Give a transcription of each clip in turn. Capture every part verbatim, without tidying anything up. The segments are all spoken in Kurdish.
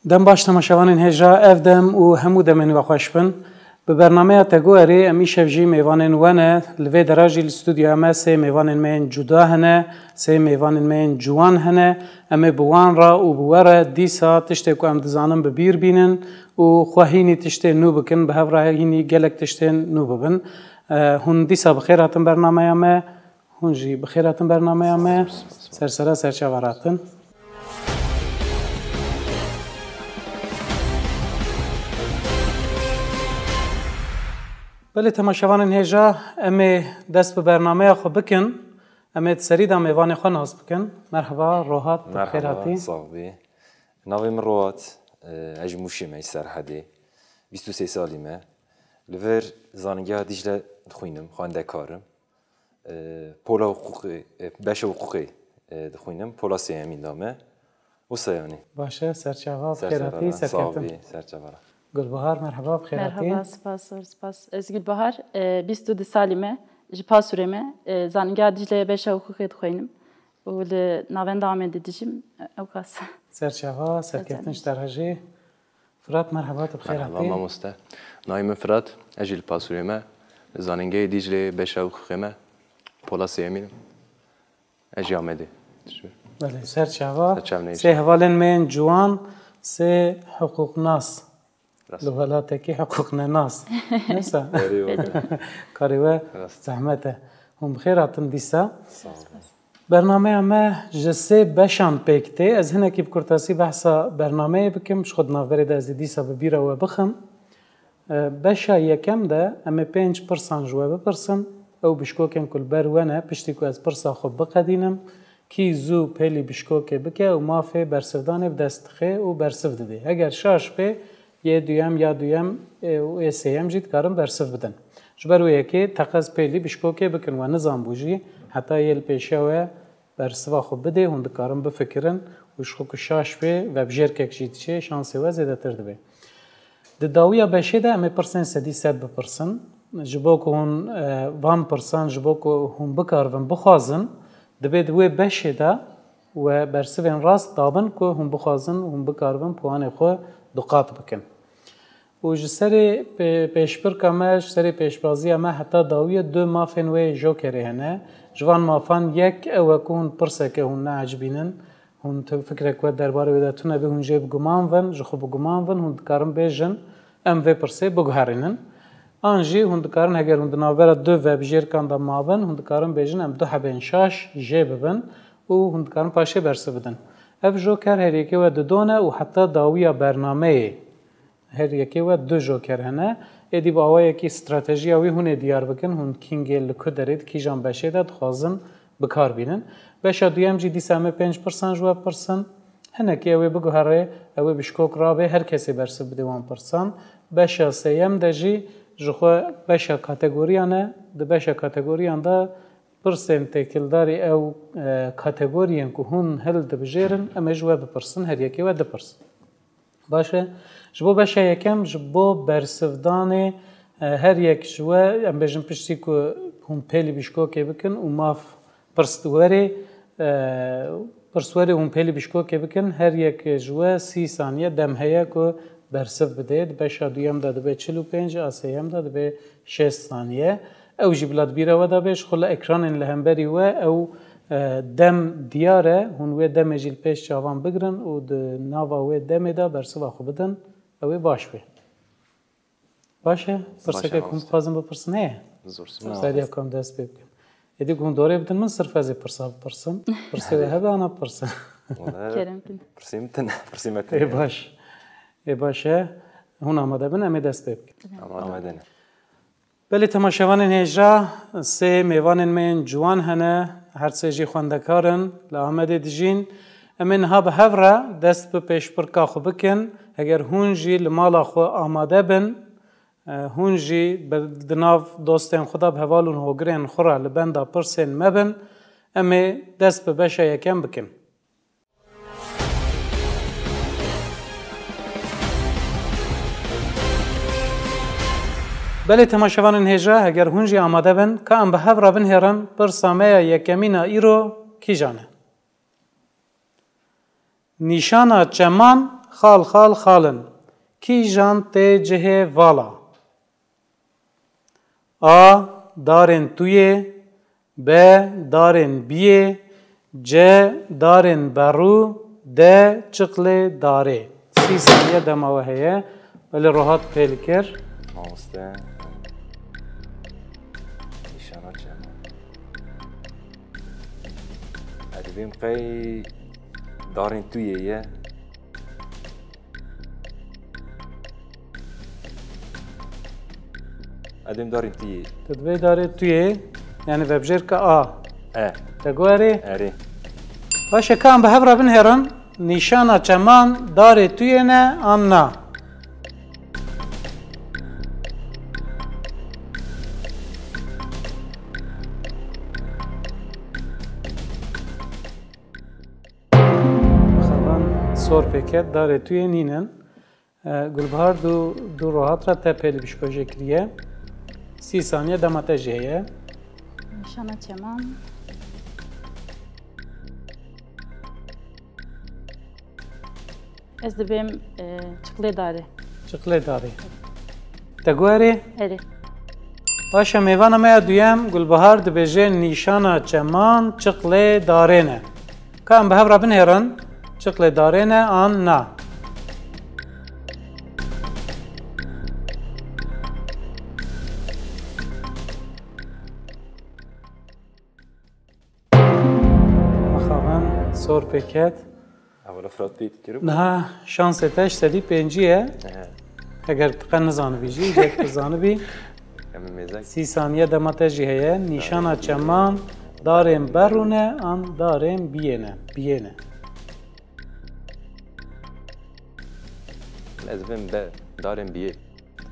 Dem baş temaşevanên hêja, ev dem û hemû demên we xweş bin. Bi bernameya Tegoerê em îşev jî mêvanên we ne. Li vê dera jî li stûdyoya me sê mêvanên me yên cuda hene, sê mêvanên me yên ciwan hene. Em ê bi wan re û bi we re dîsa tiştê ku em dizanin bi bîr bînin û xwe hînî tiştên nû bikin, bi hev re hînî gelek tiştên nû bibin. Eh, hûn dîsa bi xêr hatin bernameya me. Hûn jî bi xêr hatin bernameya me. Ser sera ser çava re hatin. Belê temaşevanên hêja, em ê dest bi bernameya xwe bikin. Em ê di serî de mêvanê xwe nas bikin. Merhaba, Rohat, tu bi xêr hatî. Merhaba, sax bî. Navê min Rohat, e, ez ji Mûşê me, ji Serhedê. Bîst û sê salî me. Li vir Zanîngeha Dîcle dixwînim, xwendekar im. E, pola hiqûqê, e, beşa hiqûqê, e, dixwînim, pola sêyemîn de me. Wisa yanî. Baş e, serçava, bi xêr hatî, serkeftin. Sax bî, serçava. Gulbahar, merheba, bi xêr hatî. Merhaba, spas, zor spas. Ez Gulbahar, e, bîst û du salî me, ji Pasûrê me, e, Zanîngeha Dîcleyê beşa hiqûqê dixwînim û li navenda Amedê dijîm, e, ew qas. Serçava, serkeftin ji te re jî. Firat, merheba, tu bi xêr hatî. Merheba mamoste. Navê min Firat, ez jî li Pasûrê me, li Zanîngehê Dîcleyê beşa hiqûqê me, pola sêyemîn im. Ez jî Amedê. Belê, ser çava. Ser çav neyşe. Sê hevalên me yên ciwan, sê hiqûqnas. Rast. Li welatekî hiqûqnenas. Neyse. Karê we zehmet e. Hûn bi xêr hatin dîsa. Sağ olun. Bernameya me ji sê beşan pêk tê. Ez hinekî bi kurtasî behsa bernameyê bikim. Ji xwe di navberê de ez ê dîsa bi bîra we bixim. E, beşa yekem de em ê pênc pirsan ji we bipirsin. Ew bişkokên ku li ber we ne, piştî ku ez pirsa xwe biqedînim, kî zû pêlî bişkokê bike û mafê bersivdanê bi dest dixe û bersiv didê. Heger şaş bê, yê duyem ya duyem, e, û ê sêyem jî dikarin bersiv bidin. Ji ber wê yekê teqez pêlî bişkokê bikin, we nizanbû jî, heta yê li pêşiya we bersiva xwe bidê, hûn dikarin bifikirin û ji xwe ku şaş bê, vebjêrkek jî diçê, şansê we zêdetir dibe. Di dawiya beşê de em ê pirsên sedî sed bipirsin. Ji bo ku hûn, e, van pirsan, ji bo ku hûn bikaribin bixwazin, dibê di wê beşê de we bersivên rast dabin ku hûn bixwazin, hûn bikaribin puwanê xwe duqat bikin. Û ji serê pê-, pêşbirka me, ji serê pêşbaziya me heta dawiya du mafên wê jokerê hene. Ji van mafan yek ew e ku hûn pirseke hûn neecibînin, hûn tu fikrek we derbarê wê de tune bê, hûn jê bi guman vin, ji xwe bi guman vin, hûn dikarin bêjin, em vê pirsê biguherînin. An jî hûn dikarin, heger hûn di navbera du vebijêrkan de mabin, hûn dikarin bêjin, em du hebên şaş jê bibin û hûn dikarin paşê bersiv bidin. Ev joker her yekê we didone û heta dawiya bernameyê. Her yekê we du joker hene. Êdî bi awayekî stratejiya wî hûn ê diyar bikin, hûn kîngê li ku derê di kîjan beşê de dixwazin bi kar bînin. Beşa duyem jî dîsa em ê pênc pirsan ji we pirsin. Hinekî ew ê biguhere, ew ê bi şikok rabe, her kesê bersiv bide wan pirsan. Beşa sêyem de jî ji xwe beşa kategoriyan e. Di beşa kategoriyan de pirsên têkildarî ew, e, kategoriyên ku hûn hildibijêrin, em ê ji we bipirsin, her yekê we dipirsin. Baş e. Ji bo beşa yekem, ji bo bersivdanê, e, her yek ji we, em bêjin piştî ku hûn pêlî bişkokê bikin û maf pirswerê, e, pirswerê hûn pêlî bişkokê bikin, her yek ji we sî saniye dem heye ku bersiv bide. Di beşa duyem de dibe çil û pênc, a sêyem de dibe şêst saniye. Ew jî bila di bîra we de be, ji xwe li ekranên li hemberî we ew, e, dem diyar e, hûn wê demê jî li pêş çavan bigirin û di nava wê demê de bersiva xwe bidin, ew ê baş be. Baş e? Pirseke ku hûn dixwazin bipirsin heye? Zor. Ser ya ku em dest pê bikin. Êdî ku hûn dorê bidin min, sirf ez ê pirsa bipirsim. Pirsê we hebe, ana bipirsin. Kerem kin. Pirsê min tune, pirsê me tune. Ê baş. Ê baş e. Hûn amade bin, em ê dest pê bikin. Amade ne. Belê temaşevanên hêja, sê mêvanên me yên ciwan hene, her sê jî xwendekar in, li Amedê dijîn. Em ê niha bi hev re dest bi pêşbirka xwe bikin. Heger hûn jî li mala xwe amade bin, e, hûn jî bi, di nav dostên xwe de bi heval û hogirên xwe re li benda pirsên me bin, em ê dest bi beşa yekem bikin. Belê temaşevanên hêja, heger hûn jî amade bin, ka em bi hev re binihêrin, pirsa me ya yekemîn a îro kîjan e? Nîşana çeman Xal xal xal in. Kîjan tê cihê vala? A. Darên tuyê. B. Darên biyê. C. Darên berû. D. Çiqlê darê. Sî saniye dema we heye. Belê, rohat pêl kir. Mamoste. Nîşana çema. Ez dibêm qey darên tuyê ye. Edêm darên tuyê. Tu dibê darê tuyê, yani vebjêr ke A. E. Te guherê? Erê. Baş e, ka em bi hev re binêrin, nîşana çeman darê tuyê ne an na? Xevan sor pê ket, darê tuyê nînin. E, Gulbahar, du, du rohat re te pêlî bişkojê kiriye. Sî saniye dema te jî heye. Nîşana çeman. Ez dibêm, e, çiqlê darê. Çiqlê darê. Te guherê? Erê. Baş e, mêvana me ya duyem, Gulbahar, dibêje nîşana çeman çiqlê darê ne. Ka em bi hev re binêrin, çiqlê darê ne an na? Mixabin sor pê ket. Ewla Firat pê dikir. Niha şansê te ji sedî pêncî ye. Ehe. Eger tu qe nizanibî jî, îcar tu zanibî. Em ê mêzek. Sî saniye dema te jî heye. Nîşana çeman darên berû ne an darên biyê ne? Biyê ne. Ez dibêm be, darên biyê.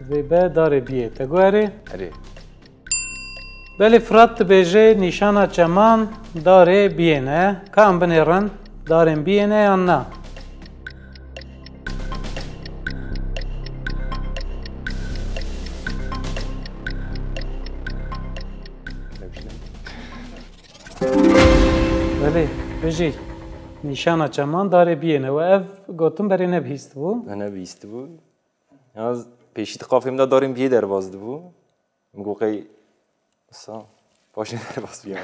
Vê be darê biyê. Te guherê? Erê. Belê, Firat dibêje nîşana çeman darê biyê ne. Ka em binêrin, darên biyê ne yan na? Belê, bijî. Nîşana çeman darê biyê ne. We ev gotin berê nebihîstibû. Ne, nebihîstibû. Ya pêşî di qafê min de darên biyê derbas dibû. Min got qey wisa paşê derbas bû yani.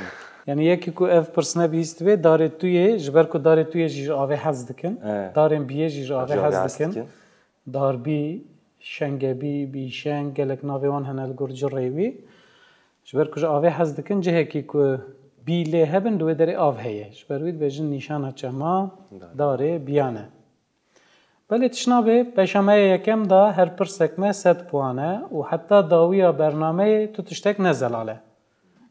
Yani yekî ku ev pirs nebihîstibê, darê tuyê, ji ber ku darê tuyê jî ji avê hez dikin. Evet. Darên biyê jî ji avê hez dikin. Darbî, şengebî, bîşeng, gelek navê wan hene li gor cureyê wî. Ji ber ku ji avê hez dikin, cihekî ku bî lê hebin, di wê derê av heye. Ji ber wî dibêjin nîşana çema darê biyan e. Belê tişt nabe, beşa me ya yekem de her pirsek me sed puan e û heta dawiya bernameyê tu tiştek ne zelal e.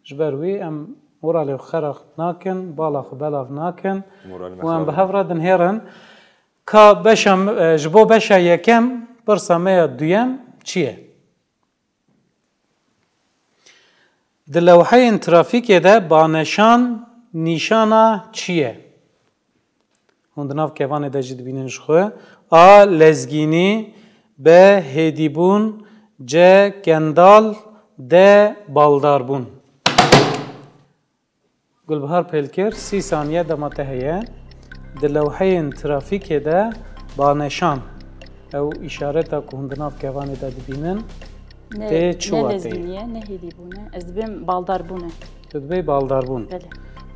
Ji ber wî em moralê xwe xerab nakin, bala xwe belav nakin û em bi hev re dinhêrin ka beşa me, e, ji bo beşa yekem pirsa me ya duyem çi ye? Di lewheyên trafîkê de baneşan nîşana çi ye? Hûn di nav kevanê de jî dibînin ji xwe. A. Lezgînî. B. Hêdîbûn. C. Kendal. D. Baldarbûn. Gulbihar Pêlkir, sî saniye dema te heye. Di lewheyên trafîkê de baneşan, ew îşareta ku hûn di nav kevanê de dibînin, tê çi wateyê? Ne lezgînî ye, ne hêdîbûn e. Ez dibêm baldarbûn e. Tu dibê baldarbûn. Belê.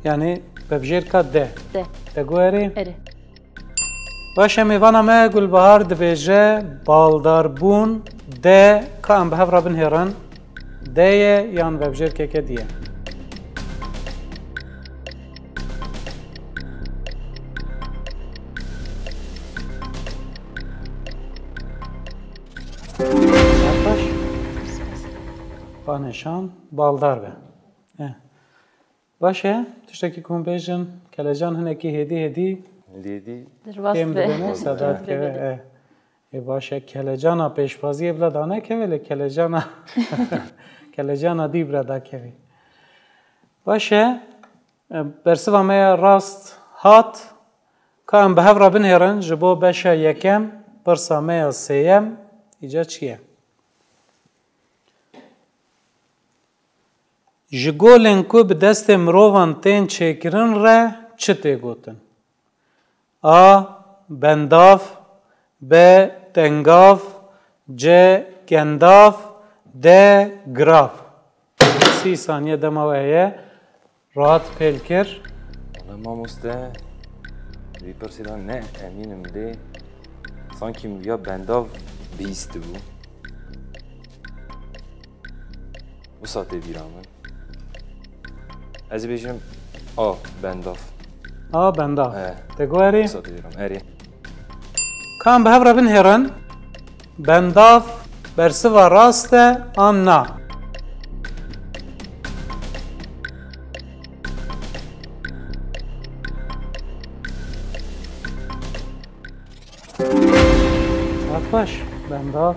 Yanî vebjêrka D. D. Te guherî? Erê. Baş e, mêvana me Gulbahar dibêje baldarbûn D, ka em bi hev re binhêrin. D ye yan vebjêrkeke dî ye? Baş. Baneşan baldar be. Eh. Baş e, tiştekî ku hûn bêjin, kelecan hinekî hêdî hêdî kêm dibin, seda dikeve. Ê, baş e, kelecana pêşwaziyê bila danekeve, lê kelecana, kelecana dî bila dakeve. Baş e, e, bersiva me ya rast hat, ka em bi hev re binêrin, ji bo beşa yekem, pirsa me ya sêyem, îca çi ye? Ji golên ku bi destê mirovan tên çêkirin re çi tê gotin? A. Bendav. B tengav, C gendav, D girav. Sî saniye dema we heye. Rahat pêl kir. Wala mamoste, vî pirsê de ne emîn im lê sankî min ya bendav bihîstibû. Wisa tê bîra min. Ez ê bêjim A bendav. A bendav. He. Te guherî? Wisa tê bîra min. Erê. Ka em bi hev re binihêrin. Bendav bersiva rast e an na? Saet xweş, bendav.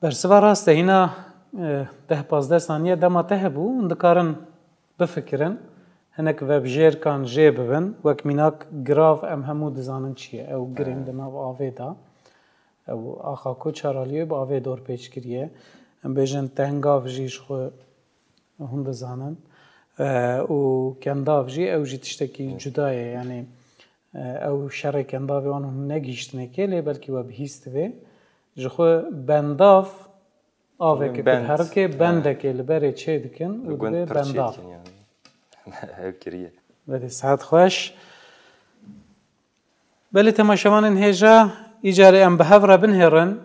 Bersiva rast e, hîna, e, deh pazdeh saniye dema te hebû, hûn dikarin bifikirin, hinek vebjêrkan jê bibin, wek mînak girav em hemû dizanin çi ye, ew girên di nav avê de, ew axa ku çaraliyê bi avê dorpêç kiriye, em bêjin tengav jî ji xwe hûn dizanin, e, û kendav jî ew jî tiştekî cuda ye, yanî, e, ew şerê kendavê wan hûn negihîştinê kê, lê belkî we bihîstivê. Ji xwe bendav avêke ku diherike, bendekê li berê çê dikin û dibê bendav. Ev kiriye. Belê, saet xweş. Belê, temaşevanên hêja, îcarê em bi hev re binihêrin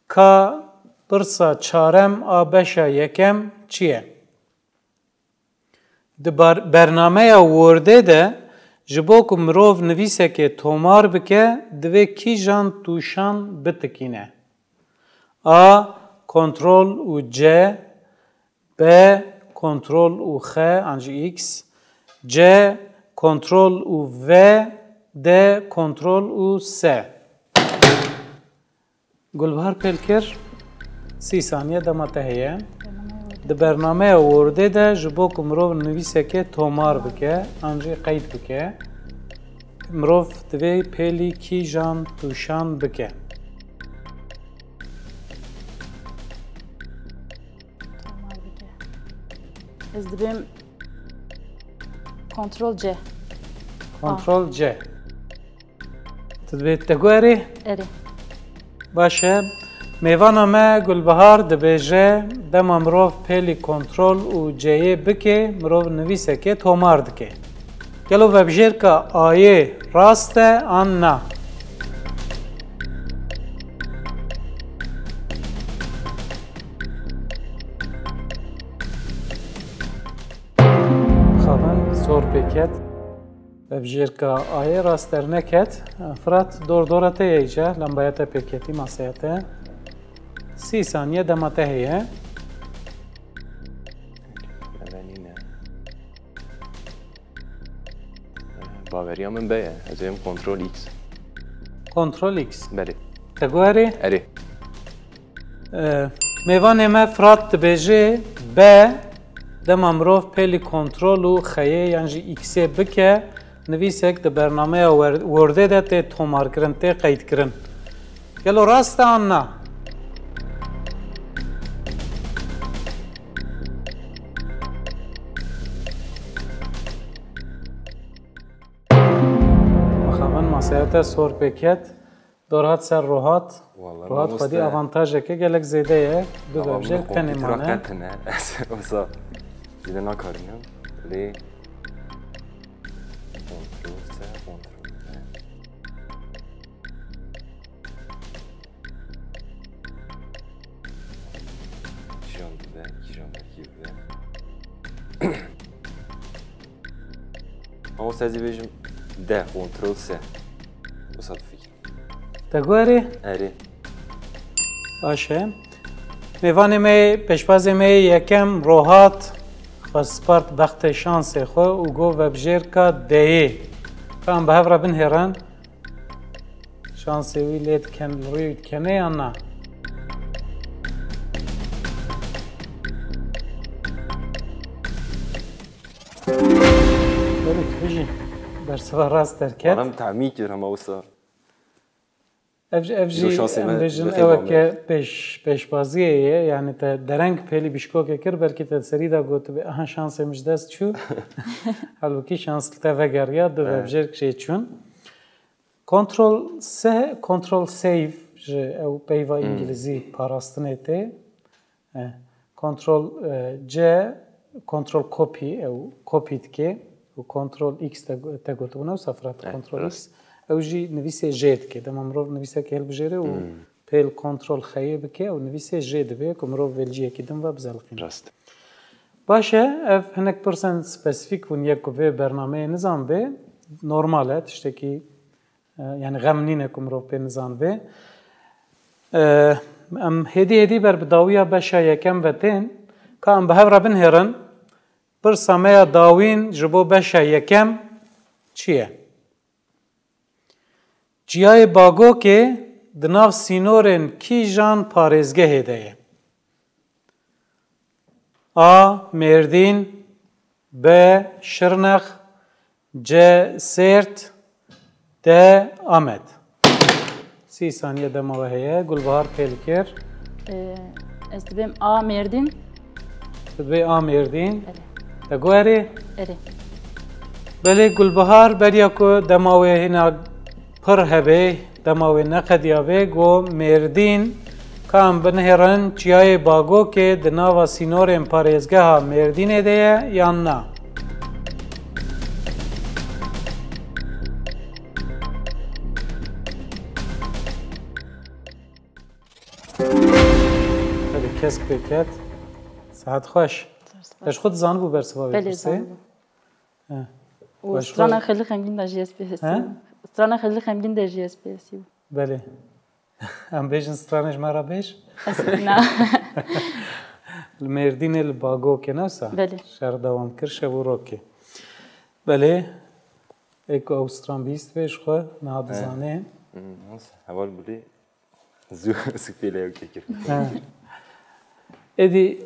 ka pirsa çarem a beşa yekem çi ye? Di bar-, bernameya Wordê de ji bo ku mirov nivîsekê tomar bike, divê kîjan tûşan bitikîne? A. Kontrol û C. B. Kontrol û X, an jî X. C. Kontrol û V. D. Kontrol û S. Gulbihar pêl kir, sî saniye dema te heye. Di bernameya Wordê de ji bo ku mirov nivîsekê tomar bike, an jî qeyd bike, mirov divê pêlî kîjan tûşan bike? Tomar bike. Ez dibêm Kontrol C. Kontrol C. Tu dibê te guherî? Erê. Baş e. Mêvana me Gulbihar dibêje, dema mirov pêlî kontrol û C'yê bike, mirov nivîsekê tomar dike. Gelo vebjêrka A'yê rast e an na? Xaban zor pê ket. Vebjêrka A'yê rast derneket. Firat, dor dora te ye îca, lambaya te pê ketî, masaya te. Sî saniye dema te heye. Ev nîne. Baweriya min B ye. Ez êm kontrol X. Kontrol X. Belê. Te guherî? Erê. E, mêvanê me Firat dibêje, B, dema mirov pêlî kontrol û X'yê yan jî X'ê bike, nivîsek di bernameya Wer-, Wordê de tê tomarkirin, tê qeydkirin. Gelo rast e an na? Mixabin masaya te sor pê ket. Dor hat ser Rohat. Wala, Rohat xwedî avantajeke gelek zêde ye. Du vebjêr tenê mane. Qetine. Ez wisa jî de nakarînim. Lê kontrol se, kontrol se. Kîjan dibe, kîjan belkî bibe. Ama ez ê bêjim D, kontrol se. Wisa difikirim. Te guherî? Erê. Baş e. Mêvanê me, pêşbazê me yê yekem Rohat xwe spart bextê şansê xwe û got vebjêrka D'yê. Ka em bi hev re binihêrin. Şansê wî lê diken, li rûyê wî dikene yan na? Belê, tu bijî. Bersiva rast derket. Bana em tahmîn kir hema wisa. Ev jî, ev jî em bêjin eweke pêş, pêşbaziyê ye. Yani te dereng pêlî bişkokê kir, belkî te di serî de gotibê, aha, şansê min ji dest çû. Halbûkî şans li te vegeriya, du vebjêrk jê çûn. Control S, Control Save ji ew peyva Hmm. îngilîzî parastinê tê. E, Control, e, C, Control Copy, ew copy dike û Control X te, te gotibûn, ew sefrat Eh, Control rast. X. Ew jî nivîsê jê dike. Dema mirov nivîsekê hilbijêre û Hmm. pêl Control X'yê bike, ew nivîsê jê dibe ku mirov vê li ciyekî din ve bizeliqîne. Rast. Baş e, ev hinek pirsên spesîfîk bûn, yek ku vê bernameyê nizanibê, normal e, tiştekî, e, yani xem nîne ku mirov pê nizanibê. E, em hêdî hêdî ber bi dawiya beşa yekem ve tên, ka em bi hev re binhêrin, pirsa me ya dawîn ji bo beşa yekem çi ye? Çiyayê Bagokê di nav sînorên kîjan parêzgehê de ye? A. Mêrdîn, B. Şirnex, C. Sêrt, D. Amed. Sî saniye dema we heye. Gulbahar pêlikir. Ee, ez dibêm A Mêrdîn. Tu dibê A Mêrdîn. Erê. Te got erê? Erê. Belê Gulbahar beriya ku dema wê hîna pir hebe, dema wê neqediyabe, got Mêrdîn. Ka em binihêrin çiyayê Bagokê di nava sînorên parêzgeha Mêrdînê de ye yan na? Belê, kesk pê ket. Saet xweş. Te ji xwe dizanibû bersiva vê Belê, pirsê? Zanibû. He. Û Baş strana xwe- Xelîl Xemgîn de jî ez pê hesî He? bûm. Strana Xelîl Xemgîn de jî ez pê hesî bûm. Belê. Em bêjin stranê ji me re bêj? Ez na. Li Mêrdînê li Bagokê ne wisa? Belê. Şer dewam kir, şev û rokê. Belê. Ê ku ew stran bihîst bê ji xwe, niha dizanê. Hmm, heval Gulî. Zû, zû pêle ew kekir. Ha. Êdî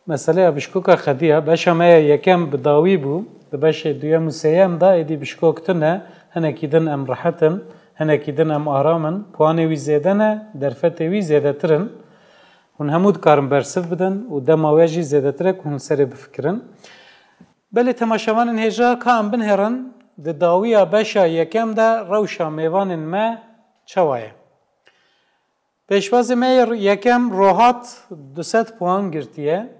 meseleya bişkoka qediya, beşa me ya yekem bi dawî bû, di beşê duyem û sêyem de êdî bişkok tune, hinekî din em rehet in, hinekî din em aram in, puanê wî zêde ne, derfetê wî zêdetir in. Hûn hemû dikarin bersiv bidin û dema we jî zêdetir e ku hûn serê bifikirin. Belê temaşevanên hêja, ka em binhêrin, di dawiya beşa yekem de rewşa mêvanên me çawa ye? Pêşbazê me yê yekem Rohat du sed puan girtiye.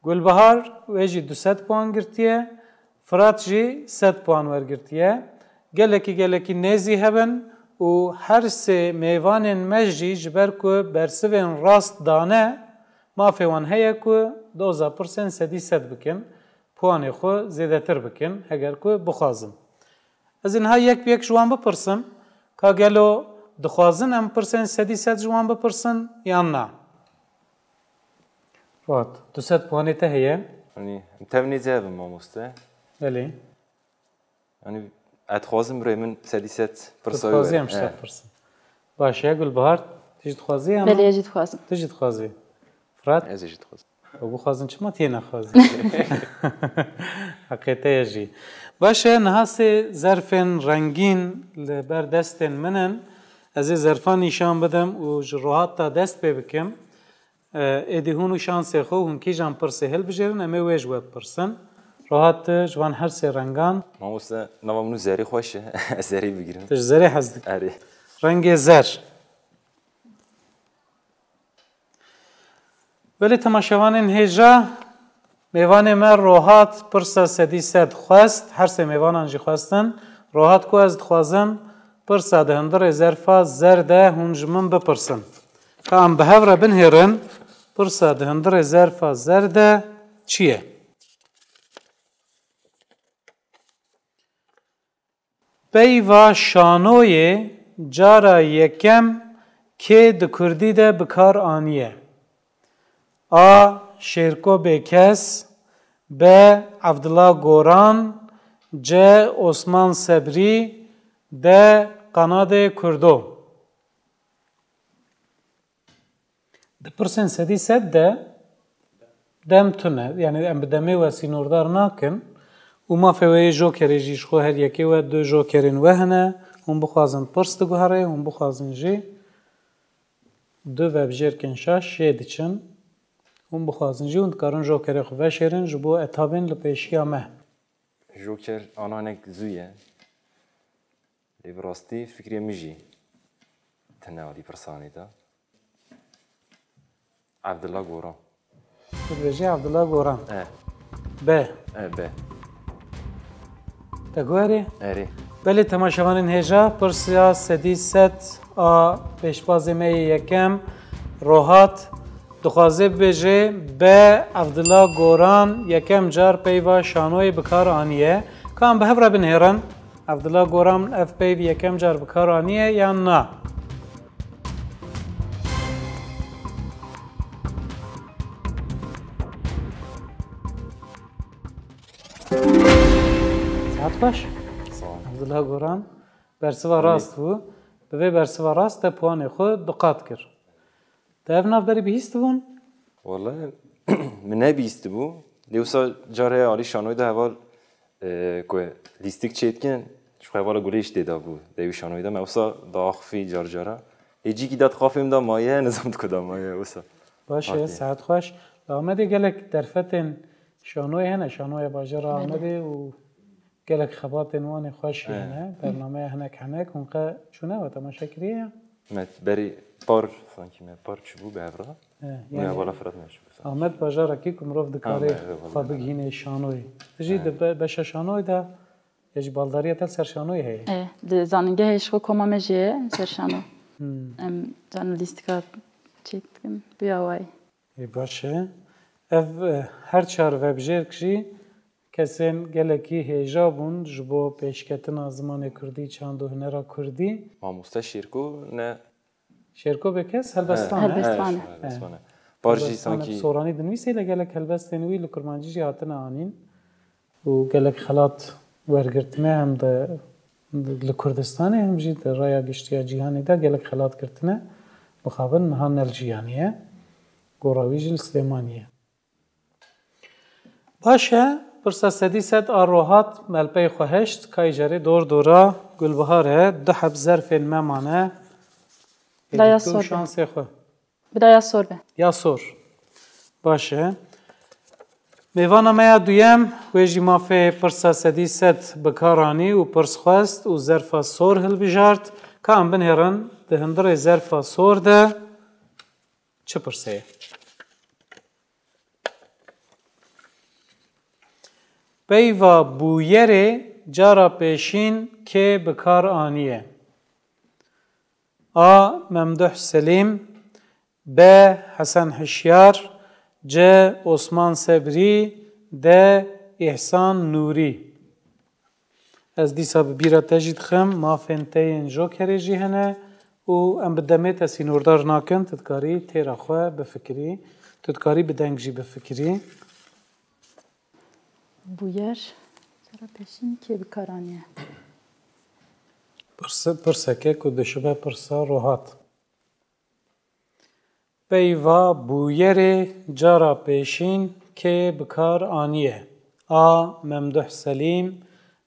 Gulbahar wê jî du sed puan girtiye. Firat jî sed puan wergirtiye. Gelekî gelekî nêzî hebin û her sê mêvanên me jî ji ber ku bersivên rast dane, mafê wan heye ku doza pirsên sedî sed bikin, puanê xwe zêdetir bikin, heger ku bixwazin. Ez ê niha yek bi yek ji wan bipirsim, ka gelo dixwazin em pirsên sedî sed ji wan bipirsin yan na? Rohat, du sed puanê te heye? Yanî, em tevnî cevabim mamoste. Belê. Yanî, ez dixwazim birê min sedî sed Tu pirsa dixwazî were. Em ji te He. pirsin. Baş e, Gulbahar, tu jî dixwazî ama Belê, ez jî dixwazim. Tu jî dixwazî. Firat? Ez ê jî dixwazim. Ew bixwazin çima tê nexwazin? Heqê te ye jî. Baş e, niha sê zerfên rengîn li ber destên min in. Ez ê zerfan nîşan bidim û ji Rohat de dest pê bikim. E, êdî hûn û şansê xwe, hûn kîjan pirsê hilbijêrin, em ê wê ji we bipirsin. Rohat, tu ji van her sê rengan Mamoste, nava min û zerê xweş e. Ez zerê bigirim. Tu ji zerê hez dikî. Erê. Rengê zer. Belê temaşevanên hêja, mêvanê me Rohat pirsa sedî sed xwest, her sê mêvanan jî xwestin. Rohat ku ez dixwazim pirsa di hundirê zerfa zer de hûn ji min bipirsin. Ka em bi hev re binhêrin, pirsa di hundirê zerfa zer de çi ye? Peyva şanoyê cara yekem kê di kurdî de bi kar aniye? A. Şêrko Bêkes, B. Evdila Goran, C. Osman Sebrî, D. Qanadê Kurdo. Di pirsên sedî sed de dem tune, yani em bi demê we sînordar nakin û mafê we yê jokerê jî ji xwe her yekê we du jokerên we hene, hûn bixwazin pirs diguherê, hûn bixwazin jî du vebjêrkên şaş jê diçin, hûn bixwazin jî hûn dikarin jokerê xwe veşêrin ji bo etabên li pêşiya me. Joker ana hinek zû ye. Lê bi rastî fikrê min jî tune alî pirsanê de. Evdila Goran. Tu dibêjî Evdila Goran. E. B. E, B. Te guherî? Erê. Belê temaşevanên hêja, pirsiya sedî sed a pêşbazê me yê yekem, Rohat, dixwaze bibêje, B, Evdila Goran yekem car peyva şanoyê bi kar aniye. Ka em bi hev re binêrin, Evdila Goran ev peyv yekem car bi kar aniye yan na? Saet xweş. Sağ ol. Evdila Goran bersiva rast bû. Bi vê bersiva rast te puanê xwe du qat kir. Te ev nav berî bihîstibûn? Wele min nebihîstibû. Lê wisa car heye alî şanoyê de heval e, ku lîstik çêdikin, ji xwe hevala gulê jî tê de bû. Dewî şanoyê de me wisa diaxifî car cara. Lê cîkî de dixafê min de maye, nizam diku de maye wisa. Baş e, Hatiye. Saet xweş. Li Amedê gelek derfetên şanoyê hene, şanoya bajêra Belê. Amedê û gelek xebatên wan ê xweş jî He. Hene. Bernameya hinek hinek hûn qe çûne we temaşe kiriye ya? Me berî par, sankî me par çûbû bi hev re. He, Hûn yanî hevala Firat me çûbû. Amed bajarekî ku mirov dikarê Ha, me, xwe bigihîne şanoyê. Ji He. Di be- beşa şanoyê de ya jî baldariya te li ser şanoyê heye. E, di zanîngehê ji xwe koma me jî ye ser şano. Hmm. Em zanî lîstika çêdikin. Bi awayî. Ê baş e. Ev e, her çar vebjêrk jî kesên gelekî hêja bûn ji bo pêşketina zimanê kurdî, çand û hunera kurdî. Mamoste Şêrko ne Şêrko Bêkes helbestan e. Helbestan e. Helbestan e. Par jî Helbestan e. Bi sankî soranî dinivîsê lê gelek helbestên wî li kurmancî jî hatine anîn û gelek xelat wergirtine hem de li Kurdistanê hem jî di raya giştî ya cîhanê de gelek xelat girtine. Mixabin niha ne li Jiyanê ye. Gora wî jî li Silêmaniyê ye. Baş e, pirsa sedî sed a Rohat me li pey xwe heşt, kayî carê dor dora Gulbihar e, du heb zerfên me mane. Bila ya Êdî tu sor be. Şansê xwe. Bila ya sor be. Ya sor. Baş e. Mêvana me ya duyem, wê jî mafê pirsa sedî sed bi kar anî û pirs xwest û zerfa sor hilbijart. Ka em binêrin, di hundirê zerfa sor de çi pirsê ye? Peyva bûyerê cara pêşîn kê bi kar aniye? A. Memduh Selîm, B. Hesen Hişyar, C. Osman Sebrî, D. Îhsan Nûrî. Ez dîsa bi bîra te jî dixim, mafên te yên jokerê jî hene û em bi demê te sînordar nakin, tu dikarî têra xwe bifikirî, tu dikarî bi deng jî bifikirî. Bûyer, cara pêşîn kê bi kar aniye? Pirse, pirseke ku dişibe pirsa rohat. Peyva bûyerê cara pêşîn kê bi kar aniye? A. Memduh Selîm,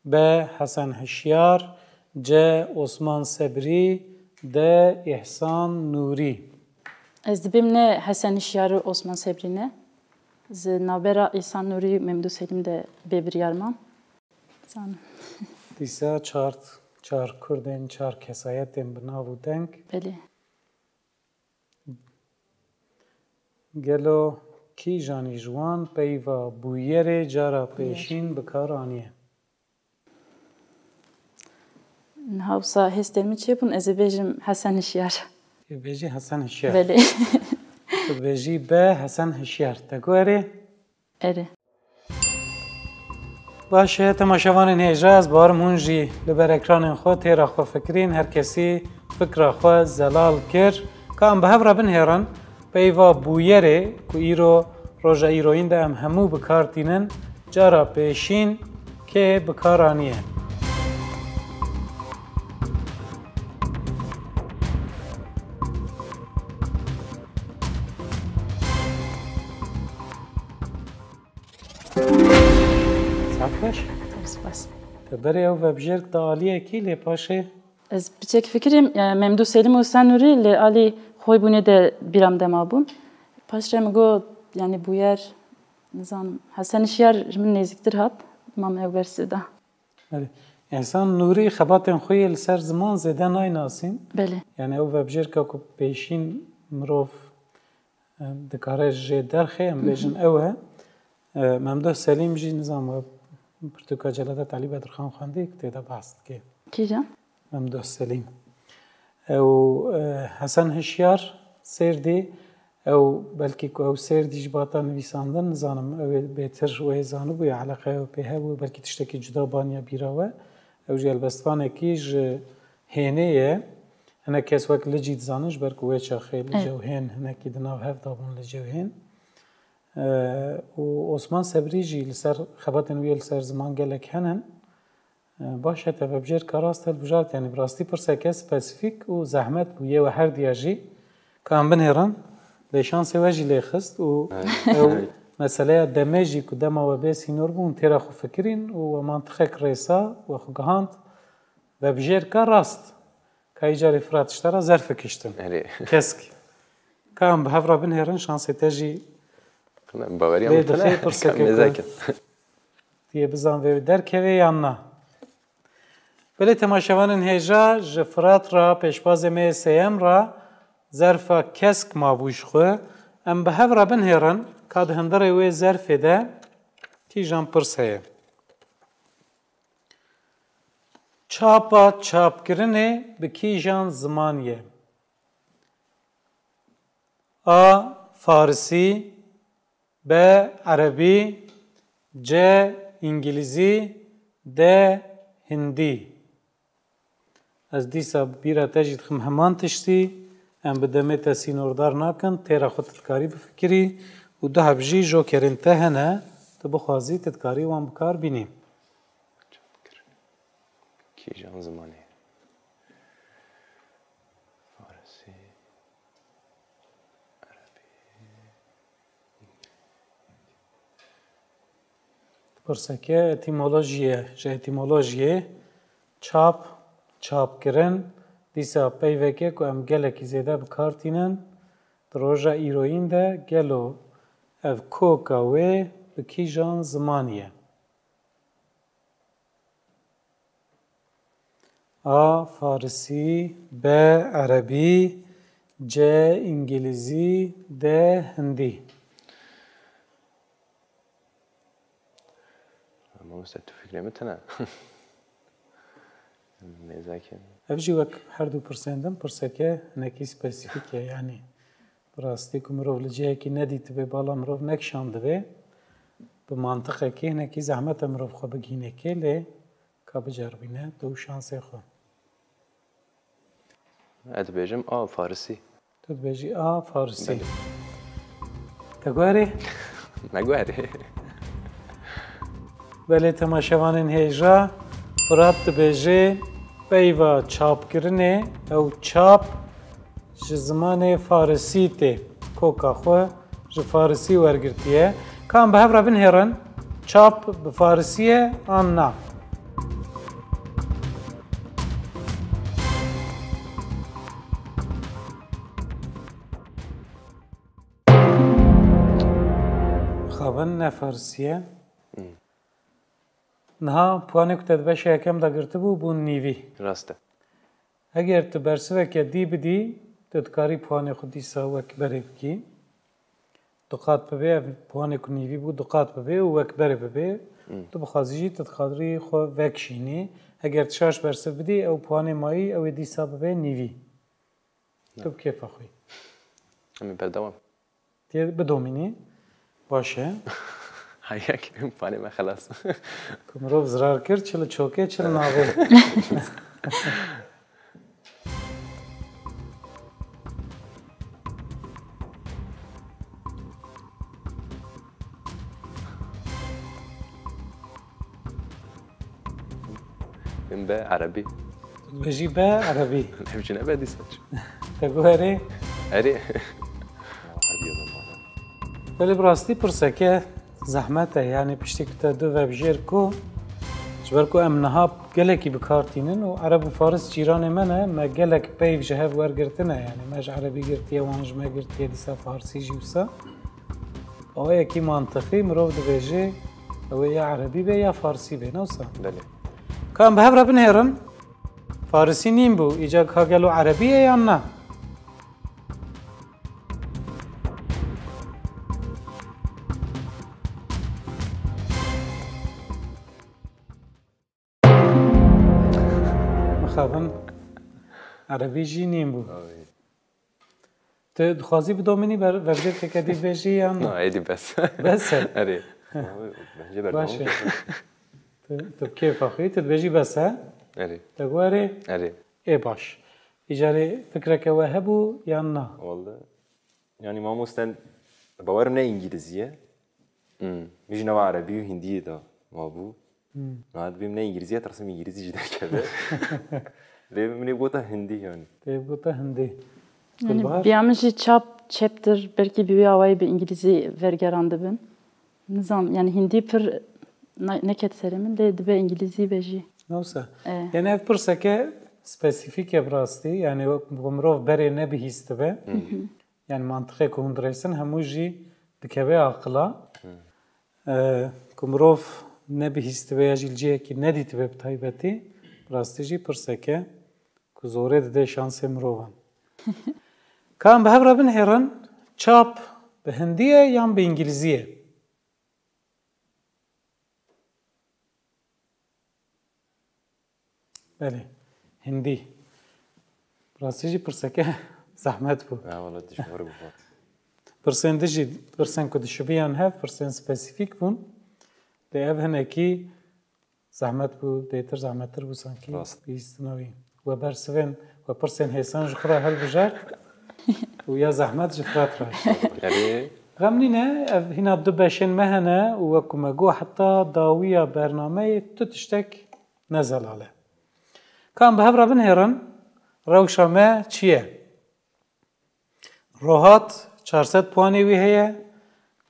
B. Hesen Hişyar, C. Osman Sebrî, D. Îhsan Nûrî. Ez dibêm ne Hesen Hişyar û Osman Sebrî ne. Ji navbera Îhsan Nûrî û Memdû Selîm de bêbiryar mam. Zanim. Dîsa çar, çar kurdên, çar kesayetên bi nav û deng. Belê. Gelo kîjanî ji wan peyva bûyerê cara pêşîn bi kar aniye? Niha wisa hêstên min çêbûn, ez ê bêjim Hesen Hişyar. Ê bêjî Hesen Hişyar. Belê. Tu bêjî be Hesen Hişyar. Te ku erê? Erê. Baş e, temaşevanên hêja, ez barim hûn jî li ber ekranên xwe têra xwe fikirîn, her kesî fikra xwe zelal kir. Ka em bi hev re binhêrin, peyva bûyerê ku îro roja îroyîn de em hemû bi kar tînin, cara pêşîn kê bi kar aniye? Saet xweş. Spas. Te berê ew vebjêrk da aliyekî lê paşê? Ez piçek fikirîm, e, Memdû Selîm û Hesen Nûrî li alî xwebûnê de bîra min de mabûn. Paşê min got, yanî bûyer, nizanim, Hesen Hişyar ji min nêzîktir hat, mam ew bersiv da. Belê. Ehsan Nûrî xebatên xwe yê li ser ziman zêde naynasîn. Belê. Yani ew vebjêrka ku pêşîn mirov, e, dikare jê derxê, em bêjin ew e. E, Memduh Selîm jî nizam we pirtûka Celadet Elî Bedirxan xwendî ku tê de behs dike. Kîjan? Memduh Selîm. Ew, e, Hesen Hişyar Sêrdî, ew belkî ku ew Sêrdî ji bata nivîsandin, nizanim, ew ê bêtir wê zanibûye, eleqeya wê pê hebû, belkî tiştekî cuda baniya bîra we. Ew jî helbestvanekî ji Hênê ye. Hinek kes wek Licî dizanin, ji ber ku wê çaxê Lice û Hên hinekî di nav hev de bûn, Lice û Hên. E, û Osman Sebrî jî li ser xebatên wî yê li ser ziman gelek henin. E, baş e, te vebjêrka rast hilbijart, yani bi rastî pirseke spesîfîk û zehmet bû, yê we herdiya jî. Ka em binêrin, lê şansê we jî lê xist û ew meseleya demê jî ku dema we bê sînor bû, hûn têra xwe fikirîn û we mantiqek rêsa, we xwe gihand. Vebjêrka rast. Ka îcarê Firat ji te re zerfê kiştin. Erê. Kesk. Ka em bi hev re binêrin, şansê te jî Baweriya lê min tune dixê pirseke ka mêzekin. Diyê bizan vê derkeve yan na. Belê temaşevanên hêja, ji Firat re, pêşbazê me yê sêyem re, zerfa kesk mabû ji xwe. Em bi hev re binhêrin ka di hundirê wê zerfê de kîjan pirs heye. Çapa çapkirinê bi kîjan ziman ye? A. Farisî, B. Erebî, C. Îngilîzî, D. Hindî. Ez dîsa bîra te jî dixim heman tiştî, em bi demê te sînordar nakin, têra xwe tu dikarî bifikirî û du heb jî jokerên te hene, tu bixwazî tu dikarî wan bi kar bînî. Kîjan zimanê? Farisî, Erebî. Pirseke etîmolojiyê, ji etîmolojiyê çap, çapkirin, dîsa peyveke ku em gelekî zêde bi kar tînin, di roja îroyîn de gelo ev koka wê bi kîjan zimanî ye? A. Farisî, B. Erebî, C. Îngilîzî, D. Hindî. Mamoste, tu fikrê min tune. Nêzakî. Ev jî wek her du pirsên din pirseke hinekî spesîfîk e, yanî bi rastî ku mirov li cihekî nedîtibê, bala mirov nekişandibê, bi mantiqekî hinekî zehmet e mirov xwe bigihîne kê, lê ka biceribîne, tu û şansê xwe. Ez dibêjim A, Farisî. Tu dibêjî A, Farisî. Te guherî? Me guherî. Belê temaşevanên hêja, Firat dibêje peyva çapkirinê, ew çap ji zimanê Farisî tê. Koka xwe ji Farisî wergirtiye. Ka em bi hev re binhêrin, çap bi Farisî ye an na? Mixabin ne Farisî ye. Niha puanê ku te di beşa yekem de girtibû, bûn nîvî. Rast e. Heger tu bersiveke dî bidî, tu dikarî puanê xwe dîsa wek berê bikî. Du qat bibe, ev puanê ku nîvî bû, du qat bibe û wek berê bibe. Tu bixwazî jî, tu dikarî xwe vekişînî. Heger tu şaş bersiv bidî, ew puanê mayî, ew ê dîsa bibe nîvî. Tu bi kêfa xwe yî. Em ê berdewam. Tê bidomînî. Baş e. Heyek, puanê me xelas. Ku mirov zirar kir, çi li çokê, çi li navê. Min be erebî. Dibêjî be erebî. Ev jî nebe dîsa çi? Te guherî? Erê. Belê bi rastî pirseke zehmet e. Yanî piştî ku te du vebjêr ku, ji ber ku em niha gelekî bi kar tînin û ereb û faris cîranê me ne, me gelek peyv ji hev wergirtine. Yanî me ji erebî girtiye, wan ji me girtiye, dîsa farsî jî wisa. Awayekî mantiqî mirov dibêje, ew ê ya erebî be ya farsî be, ne wisa? Belê. Ka em bi hev re binêrin, Farisî nîn bû, îca ka gelo Erebî ye yan na? Mixabin Erebî jî nîn bû. Tu dixwazî bidomînî ber-, vevjêrkeke dî bêjî yan? Na, êdî bes. Bes e? Erê. Bence berdewam Baş e. Tu, tu bi kêfa xwe, tu dibêjî bes e? Erê. Te got erê? Erê. Ê baş. Îcarê fikreke we hebû yan na? Welle. Yani mamosten bawerim ne İngilizce. Hmm. Min jî nava Erebî û Hindiyê de mabû. Hmm. Niha dibêm ne Îngilîzî ye, tersim Îngilîzî jî derkeve. Lê min ê gota Hindî yani. Te gota Hindî. Yani Gulbahar? Biya min jî çap çeptir, belkî bi wî awayî bi Îngilîzî vergerandibin. Nizam, yani Hindî pir ne-, neket serê min, lê dibe Îngilîzî be jî. Newsa. E. Yani ev pirseke spesîfîk e bi rastî, yani wek ku mirov berê nebihîstibe. Hı hı. Yani mantiqê ku hûn dirêsin hemû jî dikeve aqila. Hmm. E, ku mirov nebihîstibe ya jî li cihekî nedîtibe bi taybetî, bi rastî jî pirseke ku zorê dide şansê mirovan. Ka em bi hev re binihêrin, çap bi hindî ye yan bi îngilîzî ye? Belê. Hindî. Rastî jî pirseke zehmet bû. Ya wala dijwar bû. Pirsên din jî, pirsên ku dişibiyan hev, pirsên spesîfîk bûn. Lê ev hinekî zehmet bû, bêtir zehmettir bû sankî. Rast. Bihîstina wî. We bersivên, we pirsên hêsan ji xwe re hilbijart û ya zehmet ji Firat re. Erê. Xem nîne, ev hîna du beşên me hene û wek ku me got heta dawiya bernameyê tu tiştek ne zelal e. Ka em bi hev re binihêrin, rewşa me çi ye? Rohat çar sed puanê wî heye,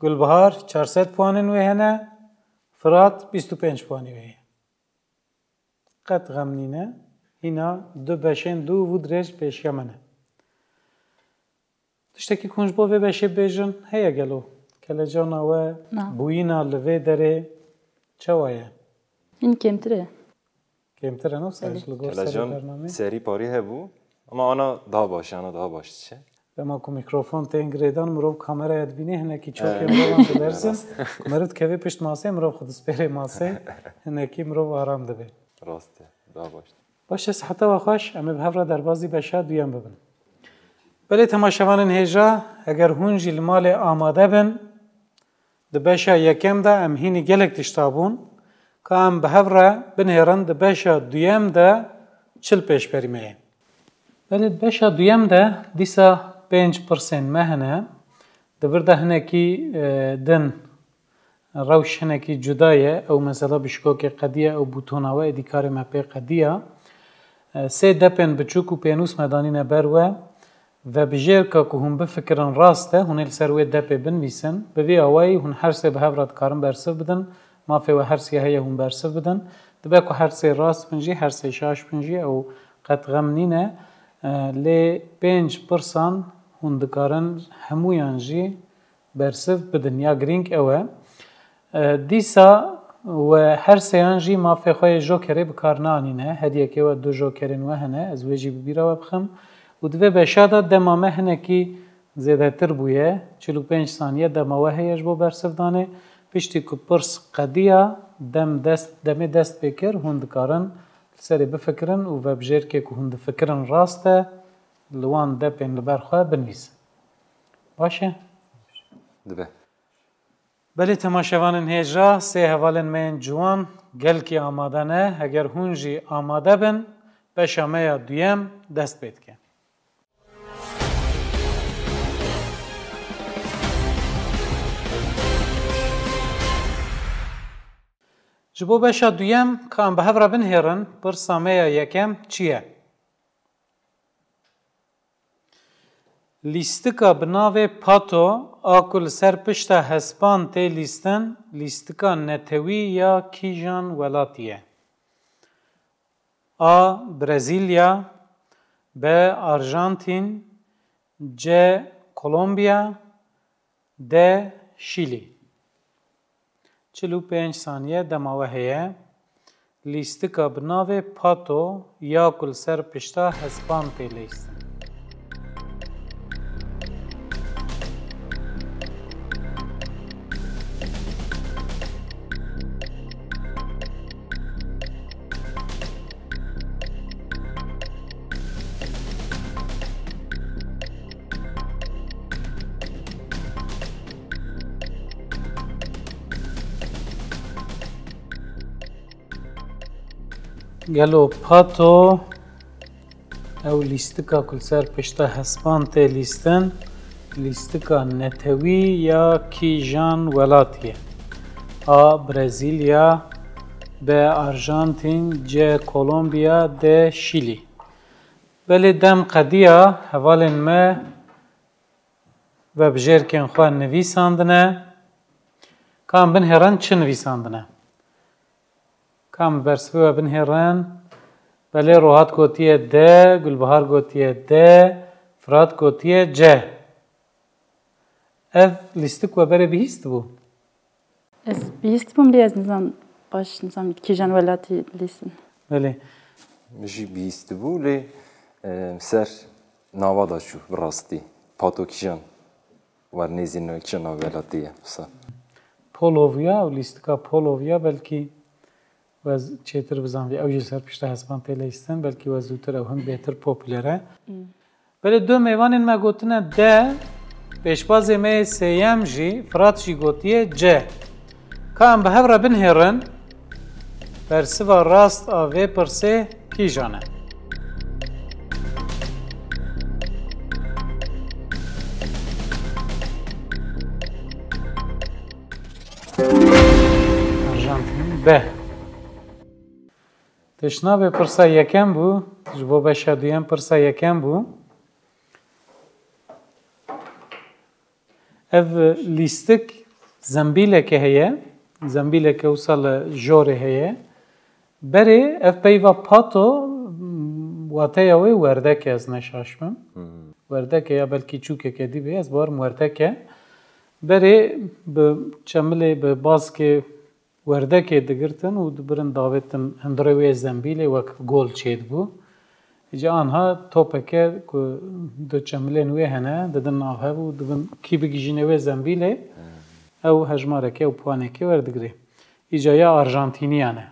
Gulbihar çar sed puanên wê hene, Firat bîst û pênc puanê wê heye. Qet xem nîne, hîna du beşên dûv û dirêj pêşiya me ne. Tiştekî ku hûn ji bo vê beşê bêjin heye gelo? Kelecana we, Na. bûyîna li vê derê çawa ye? Hîn kêmtir e. Kêmtir e, ne? Belê. Ji li gor serê Kelecan bernamê. Serî parî hebû, ama ana daha baş, ana daha baş diçe. Dema ku mîkrofon tên girêdan, mirov kameraya dibîne, hinekî çokên Ee, mirovan dilerzin. Rast. Ku meriv dikeve pişt masê, mirov xwe dispêrê masê, hinekî mirov aram dibe. Rast e, daha baş. Baş e, siheta we xweş, em ê bi hev re derbazî beşa duyem bibin. Belê temaşevanên hêja, eger hûn jî li malê amade bin, di beşa yekem de em hînî gelek tişta bûn, ka em bi hev re binihêrin di beşa duyem de çi li pêşberî me ye. Belê di beşa duyem de dîsa pênc pirsên me hene. Di vir de hinekî, e, din rewş hinekî cuda ye. Ew mesela bi şikokê qediya, ew bûtona we êdî karê me pê qediya. E, sê depên biçûk û pênûs me danîne ber we. Vebijêrka ku hûn bifikirin rast e, hûn ê li ser wê depê binivîsin. Bi vî awayî hûn her sê bi hev re dikarin bersiv bidin. Mafê we her sê heye hûn bersiv bidin. Dibe ku her sê rast bin jî, her sê şaş bin jî, ew qet xem nîne. E, lê pênc pirsan hûn dikarin hemûyan jî bersiv bidin. Ya girîng ew e. E, dîsa we her sêyan jî mafê xwe yê jokerê bi kar neanîne. Her yekê we du jokerên we hene. Ez wê jî bi bîra we bixim. Û di vê beşa de dema me hinekî zêdetir bûye. Çil û pênc saniye dema we heye ji bo bersivdanê. Piştî ku pirs qediya, dem dest, demê dest pê kir, hûn dikarin li serê bifikirin û vebijêrkê ku hûn difikirin rast e, li wan depên li ber xwe binivîsin. Baş e? Dibe. Belê temaşevanên hêja, sê hevalên me yên ciwan gelkî amade ne. Heger hûn jî amade bin, beşa me ya duyem dest pê dike. Ji bo beşa duyem, ka em bi hev re binihêrin, pirsa me ya yekem çi ye? Lîstika bi navê Pato a ku li ser pişta hespan tê lîstin, lîstika netewî ya kîjan welatî ye? A. Brezîlya, B. Arjantîn, C. Kolombiya, D. Şîlî. Çil û pênc saniye dema we heye. Lîstika bi navê Pato ya ku li ser pişta hespan tê leyistin. Gelo Pato ew lîstika ku li ser pişta hespan tê lîstin, lîstika netewî ya kîjan welatî ye? A. Brezîlya, B. Arjantîn, C. Kolombiya, D. Şîlî. Belê dem qediya, hevalên me vebijêrkên xwe nivîsandine. Ka em binhêrin çi nivîsandine? Ka em bersivê we binhêrin? Belê Rohat gotiye D, Gulbihar gotiye D, Firat gotiye C. Ev lîstik we berê bihîstibû? Ez bihîstibûm lê ez nizam baş nizam kîjan welatî lîstin. Belê. Min jî bihîstibû lê, e, ser nava da çû bi rastî. Pato kîjan wer nêzî ne, kîjan nav welatî ye wisa. Poloviya û lîstika Poloviya belkî we çêtir bizanvî. Ew jî ser pişta hespan tê leyistin, belkî we zûtir ew hin bêtir popûler e. Hmm. Belê du mêvanên me gotine D, pêşbazê me yê sêyem jî, Firat jî gotiye C. Ka em bi hev re binhêrin, bersiva rast a vê pirsê kîjan e? Arjantin, B. Tiştnavê pirsa yekem bû, ji bo beşa duyem pirsa yekem bû. Ev lîstik zembîleke heye, zembîleke wisa li jorê heye. Berê ev peyva pato, wateya wê werdek e, ez ne şaş bim. Hmm. Werdek e ya belkî çûkeke dî bê, ez bawerim werdek e. Berê bi çemilê, bi baskê werdekê digirtin û dibirin davêtin hundirê wê zembîlê wek gol çêdibû. Îca anha topeke ku du çemilên wê hene, didin nav hev û dibin kî bigihîjîne wê zembîlê, ew hejmareke û puanekê werdigirê. Îca ya Arjantîniyan e.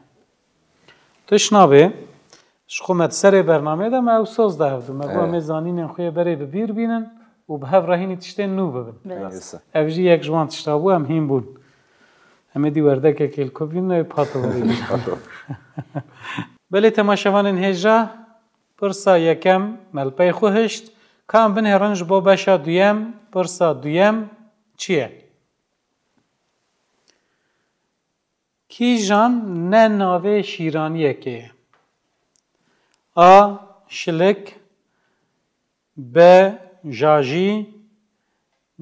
Tişt nabê, ji xwe me di serê bernameyê de me ew soz da hevdu. Me got, Evet. Em ê zanînên xwe yê berê bi bîr bînin û bi hev re hînî tiştên nû bibin. Evet. Ev jî yek ji wan tişta bû, em hîn bûn. Em ê dî werdekekê li ku bînin, ew pato bibînin. Belê temaşevanên hêja, pirsa yekem me li pey xwe hişt. Ka em binêrin ji bo beşa duyem, pirsa duyem çi ye? Kîjan ne navê şîraniyekê ye? A. Şilik, B. Jajî,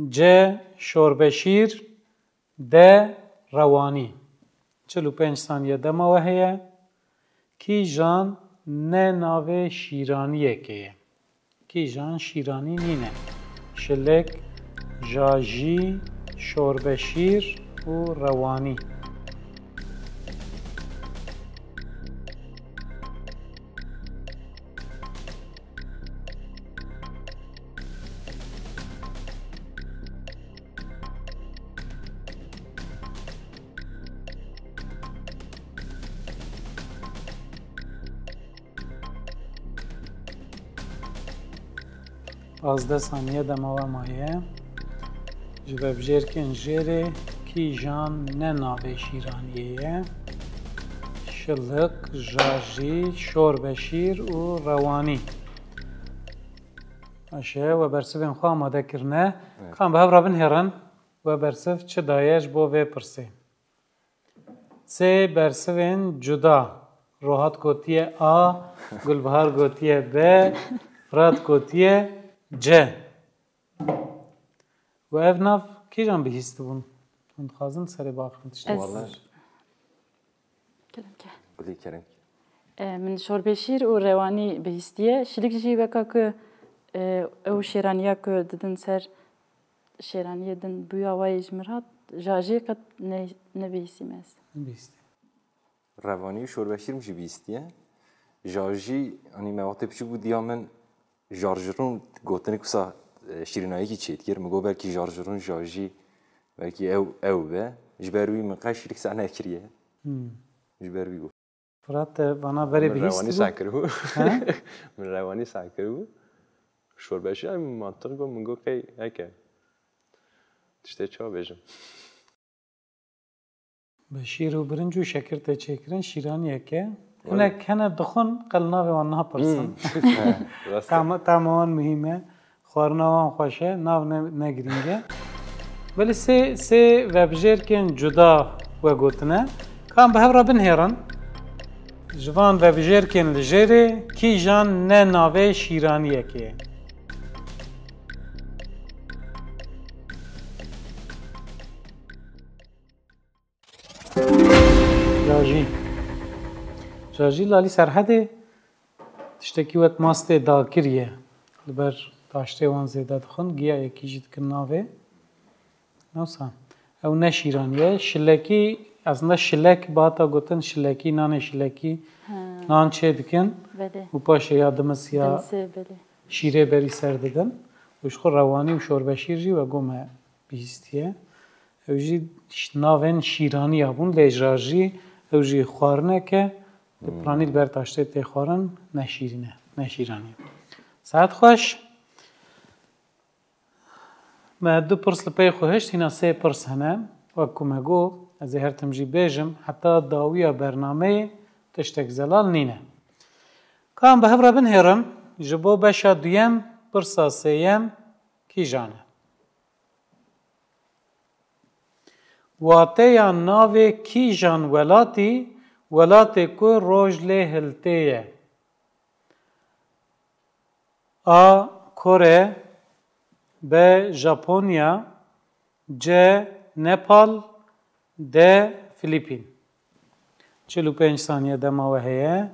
C. Şorbeşîr, D. Rewanî. Çil û pênc saniye dema we heye. Kîjan ne navê şîraniyekê ye? Kîjan şîranî nîne? Şilik, jajî, şorbeşîr û rewanî. Pazdeh saniye dema we maye. Ji vebijêrkên jêrê kîjan ne navê şîraniyê ye? Şilik, jajî, şorbeşîr û rewanî. Baş e, we bersivên xwe amade kirine. Evet. Ka em bi hev re binhêrin, we bersiv çi daye ji bo vê pirsê? Sê bersivên cuda. Rohat gotiye A, Gulbihar gotiye B, Firat gotiye C. Û ev nav kîjan bihîstibûn? Hûn dixwazin serê biaxivin tiştê? Ez Wala. Kerem ke. Bilî kerem. E, min şorbeşîr û rewanî bihîstiye. Şilik jî weka ku, e, ew şêraniya ku didin ser şêraniyê din bûya wayê ji min hat, jajê qet ne-, nebihîstî me ez. Bihîstî. Revanî û şorbeşîr min jî bihîstiye. Jajî, hanî me wextê piçûk bû diya min jarjirûn gotinik wisa, e, şîrînayekî çêdikir. Min got belkî jarjirûn jajî belkî ew, ew be. Ji ber wî min qet şîrik seh nekiriye. Hmm. Ji ber wî got. Firat, te vana berê Min rewanî bihîstibû? Seh kiribû. He? Min rewanî seh kiribû. Şorbeşîr min mantiq got, min got qey heke. Tiştê çawa bêjim? Bi şîr û birinc û şekir tê çêkirin, şîraniyeke. Wele. Hinek hene dixwin, qel navê wan napirsin. Hmm. Rast e. Tama, tama wan muhîm e. Xwarina wan xweş e, nav ne, ne girîng e. Belê sê, sê vebijêrkên cuda we gotine. Ka em bi hev re binihêrin. Ji van vebijêrkên li jêrê kîjan ne navê şîraniyekê ye? Jajî. Jajî li alî Serhedê tiştekî wek mastê dakirî ye. Li ber taştê wan zêde dixwin, giyayekî jî dikin navê. Newsa. Ew ne şîranî ye. Şilekî, aslında şilek, bi hata gotin şilekî, nanê şilekî, He. nan çê dikin. Belê. Û paşê ya dimis ya Dimisê, belê. şîrê berî ser didin. Û ji xwe rewanî û şorbeşîr jî we got me bihîstiye. Ew jî ş-, navên şîraniya bûn, lê jajî ew jî xwarineke, di Hmm. piranî li ber taştê tê xwarin, ne şîrîn e, ne şîranî ye. Saet xweş. Me du pirs li pey xwe hişt, hîna sê pirs hene. Wek ku me got, ez ê her tim jî bêjim, heta dawiya bernameyê tiştek zelal nîne. Ka em bi hev re binihêrin, ji bo beşa duyem, pirsa sêyem kîjan e? Wateya navê kîjan welatî, welatê ku roj lê hiltê ye? A. Kore. B. Japonya. C. Nepal. D. Filîpîn. Çil û pênc saniye dema we heye.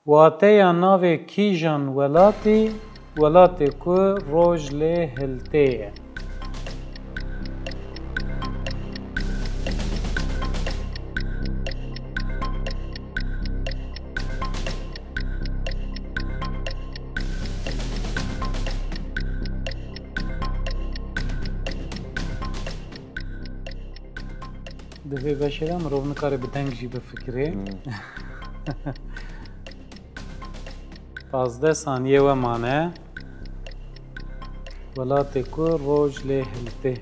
Wateya navê kîjan welatî, welatê ku roj lê hiltê ye? Di vê beşê de mirov nikare bi deng jî bifikire. Hmm. Pazdeh saniye we mane. Welatê ku roj lê hiltê.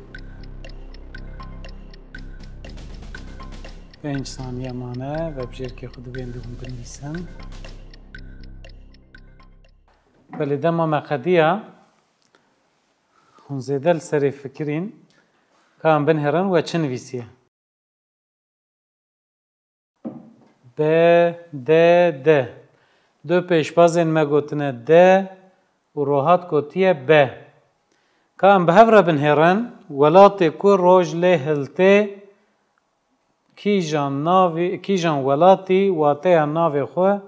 Pênc saniye mane. Vebijêrkê xwe di vê de hûn binivîsin. Belê dema me qediya. Hûn zêde li serê fikirîn. Ka em binihêrin we çi nivîsiye? B, D, D. Du pêşbazên me gotine D û Rohat gotiye B. Ka em bi hev re binihêrin, welatê ku roj lê hiltê, kîjan navê, kîjan welatî wateya navê xwe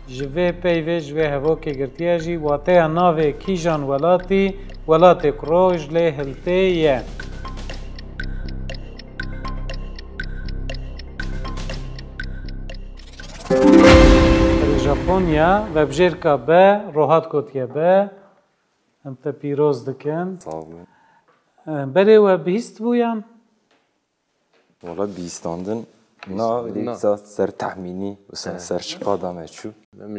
ji vê peyvê, ji vê hevokê girtiye jî, wateya navê kîjan welatî, welatê ku roj lê hiltê ye? Japonya, vebjêrka B, Rohat gotiye B. Em te pîroz dikin. Sağ olun. Belê we bihîst bûyan? Wala bihîstandin na, na. Ser tehmînî û ser, Evet. ser şiqa da me çû.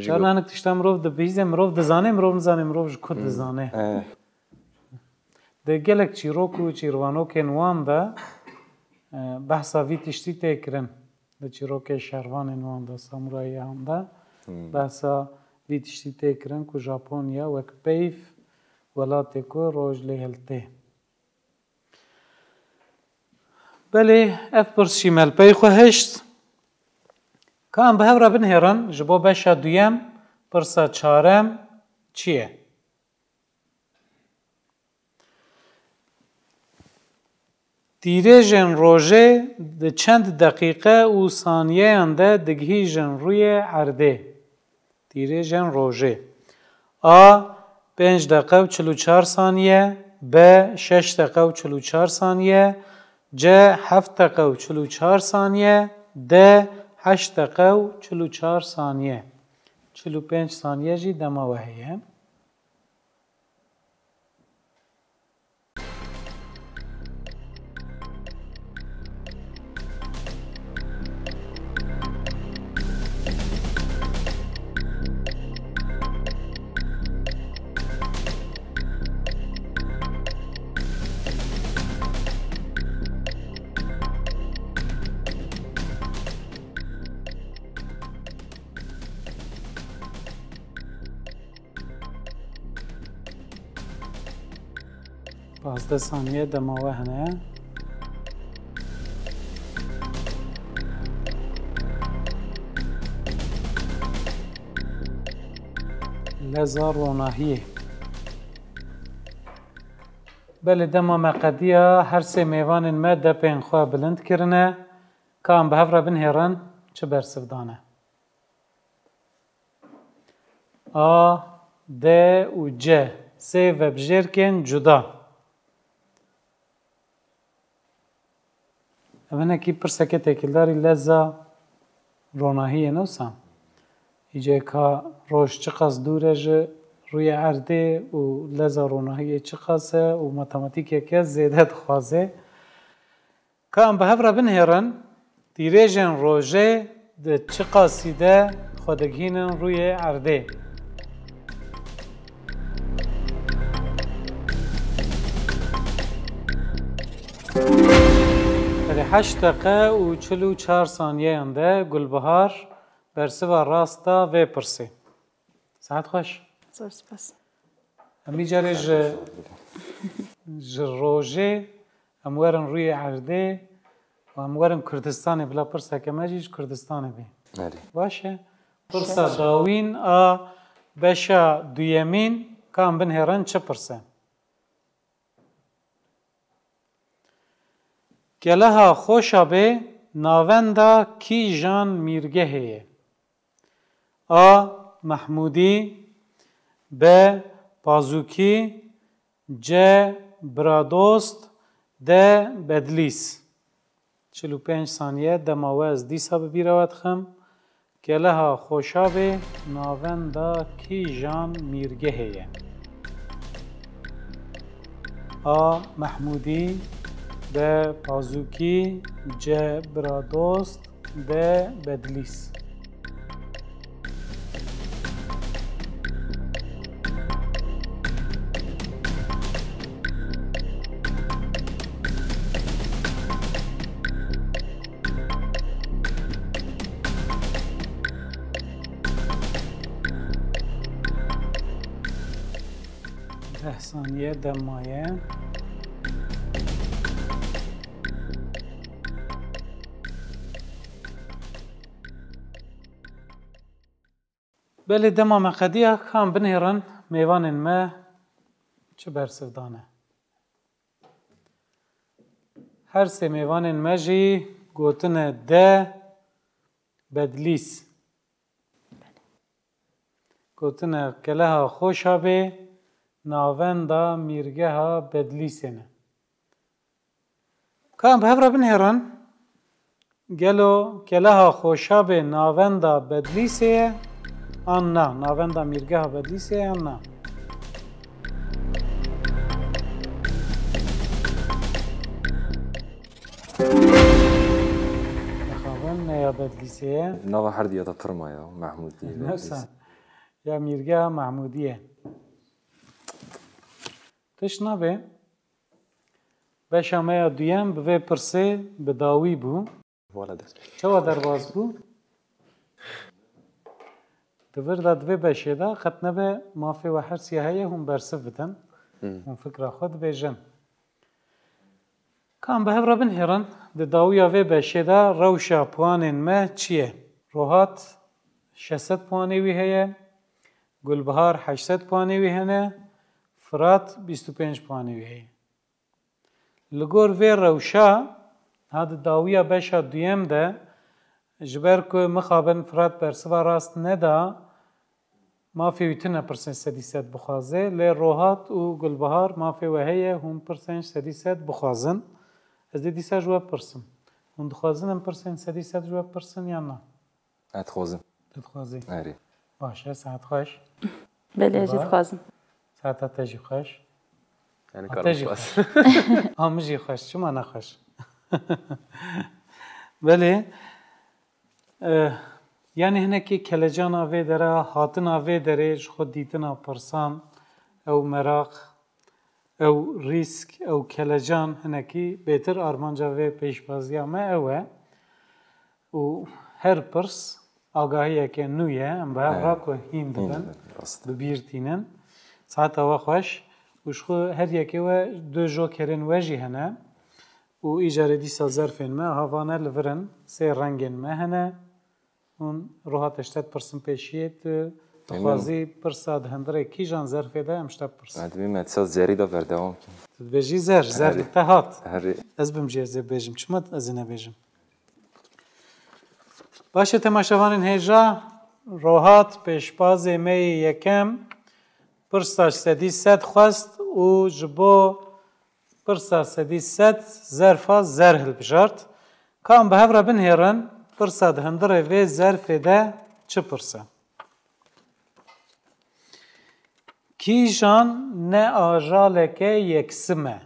Carna hinek tişta mirov dibihîze, mirov dizane, mirov nizane, mirov ji ku Hmm. dizane. Evet. Di gelek çîrok û çîrvanokên wan de, e, behsa vî tiştî tê kirin. Di çîrokê şervanên wan de, samurayiyan de, Hmm. behsa vî tiştî tê kirin ku Japonya wek peyv welatê ku roj lê hiltê. Belê, ev pirs jî me li pey xwe hişt. Ka em bi hev re binihêrin, ji bo beşa duyem, pirsa çarem çi ye? Tîrêjên rojê di çend deqîqe û saniyeyan de digihîjin rûyê erdê? Tîrêjên rojê. A, pênc deqe û çil û çar saniye, B, şeş deqe û çil û çar saniye, C, heft deqe û çil û çar saniye, De heşt deqe û çil û çar saniye. Çil û pênc saniye jî dema we heye. Pazdeh saniye dema we hene. Leza ronahiyê. Belê, dema me qediya, her sê mêvanên me depên xwe bilind kirine. Ka em bi hev re binihêrin, çi bersiv dane? A, D û C, sê vebijêrkên cuda. Ev hinekî pirsekê têkildarî leza ronahiyê ne wisa. Îcê ka roj çiqas dûr e ji rûyê erdê û leza ronahiyê çiqas e û matematîkeke zêde dixwaze. Ka em bi hev re binihêrin, tîrêjên rojê di çiqasî de xwe digihînin rûyê erdê? Belê, heşt deqe û çil û çar saniyeyan de Gulbihar bersiva rast da vê pirsê. Saet xweş. Zor spas. Em îcarê ji, ji rojê, em werin rûyê erdê û em werin Kurdistanê, bila pirseke me jî ji Kurdistanê bê. Erê. Baş e. Pirsa dawîn a beşa duyemîn, ka em binihêrin çi pirse? Keleha Xoşabê navenda kîjan mîrgehê ye? A. Mehmûdî, B. Pazûkî, C. Biradost, D. Bedlîs. Çil û pênc saniye dema we ez dîsa bi bîra we dixim. Keleha Xoşabê navenda kîjan mîrgehê ye? A. Mehmûdî, B. Pazûkî, C. Biradost, D. Bedlîs. Deh saniye dem maye. Belê dema me qediya, ka em binihêrin mêvanên me çi bersiv dane. Her sê mêvanên me jî gotine D, Bedlîs. Gotine Keleha Xoşabê navenda mîrgeha Bedlîsê ne. Ka em bi hev re binihêrin, gelo Keleha Xoşabê navenda Bedlîsê ye an na? Navenda mîrgeha Bedlîsê ye an na? Mixabin ne ya Bedlîsê ye. Nava herdiya de pir maye, Mehmûdî, Newsa. Bedlîs. Ya mîrgeha Mehmûdî ye. Tişt nabe. Beşa me ya duyem bi vê pirsê bi dawî bû. Wala dest pê. Çawa derbas bû? Di vir de, di vê beşê de qet nebe mafê we her siya heye hûn bersiv bidin. Hmm. Hûn fikra xwe dibêjin. Ka em bi hev re binihêrin, di dawiya vê beşê de rewşa puanên me çi ye? Rohat şeş sed puanê wî heye, Gulbihar heşt sed puanê wî hene, Firat bîst û pênc puanê wî heye. Li gor vê rewşa, ha di dawiya beşa duyem de, ji ber ku mixabin Firat bersiva rast neda, mafê wî tune pirsên sedî sed bixwaze, lê Rohat û Gulbihar mafê we heye hûn pirsên sedî sed bixwazin. Ez dê dîsa ji we bipirsim. Hûn dixwazin em pirsên sedî sed ji we bipirsin yan na? Ez dixwazim. Tu dixwazî? Erê. Baş e, saet xweş. Belê, ez jî Ba. Dixwazim. Saeta te jî xweş. Yani A te jî karam xweş. A min jî xweş. Çima nexweş? Belê. Eh, yanî hinekî kelecana vê dera, hatina vê derê ji xwe dîtina pirsan, ew meraq, ew rîsk, ew kelecan hinekî bêtir armanca vê pêşbaziya me ew e. Û her pirs agahiyeke nû ye, em bi hev re ku hîn dibin, Rast. bi bîr tînin. Saeta we xweş û ji xwe her yekê we du jokerên we jî hene. Û îcarê dîsa zerfên me, ha vane li vir in, sê rengên me hene. Hûn rohat tiştet pirsin pêşiyê tu dixwazî pirsa di hundirê kîjan zerfê de em ji te bipirsin. Em dibê me disa zerî de berdewam kin. Tu dibêjî zer, zer li te hat. Herê. Ez bim jî ez ê bêjim. Çima ez ê nebêjim? Baş e, temaşevanên hêja, rohat pêşbazê me yê yekem pirsa sedî sed xwest û ji bo pirsa sedî sed zerfa zer hilbijart. Ka em bi hev re binhêrin, pirsa di hundirê vê zerfê de çi pirs e? Kîjan ne ajaleke yeksim e?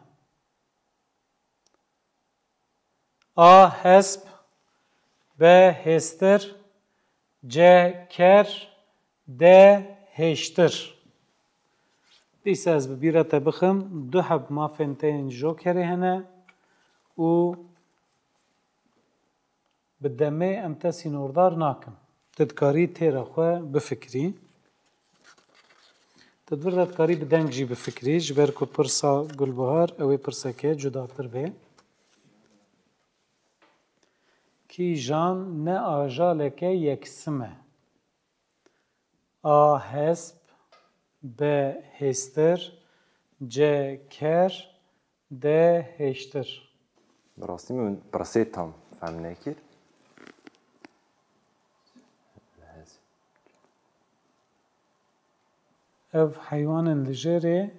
A hesp, B hêstir, C ker, D hêştir. Dîsa ez bi bîra te bixim, du heb mafên te yên jokerê hene û bi demê em te sînordar nakin. Tu dikarî têra xwe bifikirî. Tu di vir de dikarî bi deng jî bifikirî, ji ber ku pirsa Gulbihar ew ê pirseke cudatir bê. Kîjan ne ajaleke yeksim e? A hesp, B hêstir, C ker, D hêştir. Bi rastî min pirsê tam fehm nekir. Ev heywanên li jêrê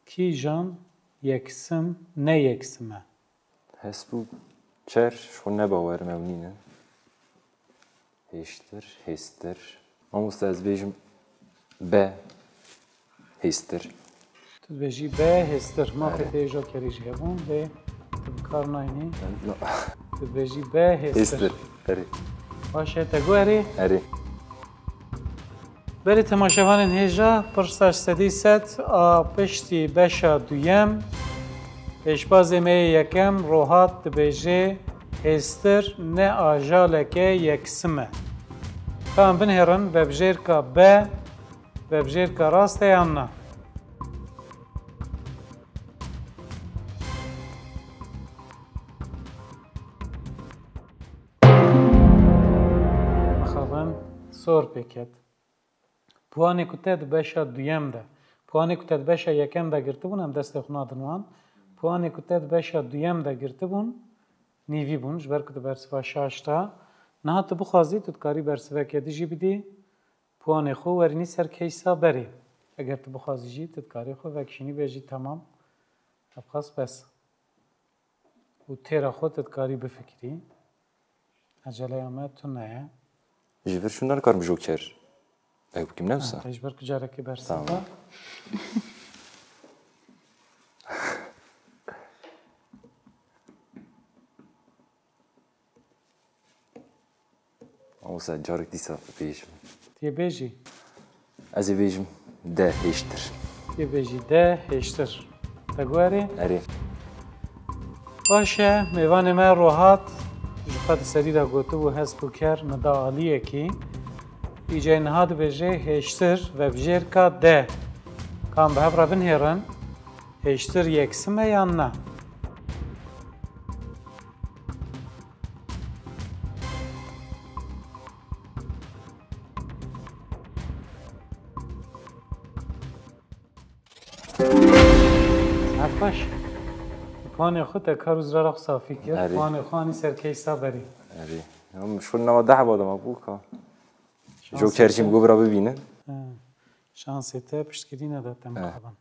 kîjan yeksim, ne yeksim e? Hesp û ker ji xwe ne bawer me ew nîne. Hêştir, hêstir. Mamoste ez bêjim B. Hêstir. Tu dibêjî B hêstir. Mafê te yê jokerî jî hebûn, lê tu bi kar nayînî. No. Tu dibêjî B hêstir. Hêstir. Erê. Baş e, te got erê. Erê. Belê temaşevanên hêja, pirsa sedî sed a piştî beşa duyem. Pêşbazê me yê yekem Rohat dibêje, hêstir ne ajaleke yeksim e. Ka em binêrin, vebjêrka B, vebjêrka rast e yan na? Mixabin sor pê ket. Puanê ku te di beşa duyem de, puanê ku te di beşa yekem de girtibûn, em destê xwe nadin wan. Puanê ku te di beşa duyem de girtibûn, nîvî bûn, ji ber ku tu bersiva şaş da. Niha tu bixwazî, tu dikarî bersiveke din jî bidî. Puanê xwe werînî ser keysa berê. Eger tu bixwazî jî, tu dikarî xwe vekişînî, bêjî temam. Ev qas bes. Û têra xwe tu dikarî bifikirî. Eceleya me tune ye. Ji vir şûndan karim joker. Ew bikim ne wisa? Te ji ber ku carekê bersiv Tamam. da. Wisa carek dîsa bêjim. Tê bêjî. Ez ê bêjim D hêştir. Tê bêjî D hêştir. Te got erê? Erê. Baş e, mêvanê me Rohat ji xwe di serî de gotibû hesp û ker min da aliyekî. Îcayê niha dibêje hêştir vebjêrka D. Ka em bi hev re binêrin, hêştir yeksim e yan na? Saet baş. Puanê xwe te kar û zirara xwe safî kir. Erê. Puanê xwe anî ser keysa berî. Erê. Ya min şûn nava deh bada me bû ka. Joker jî min got bira bibînin. Ha. Şansê te piştgirî neda te mixabin.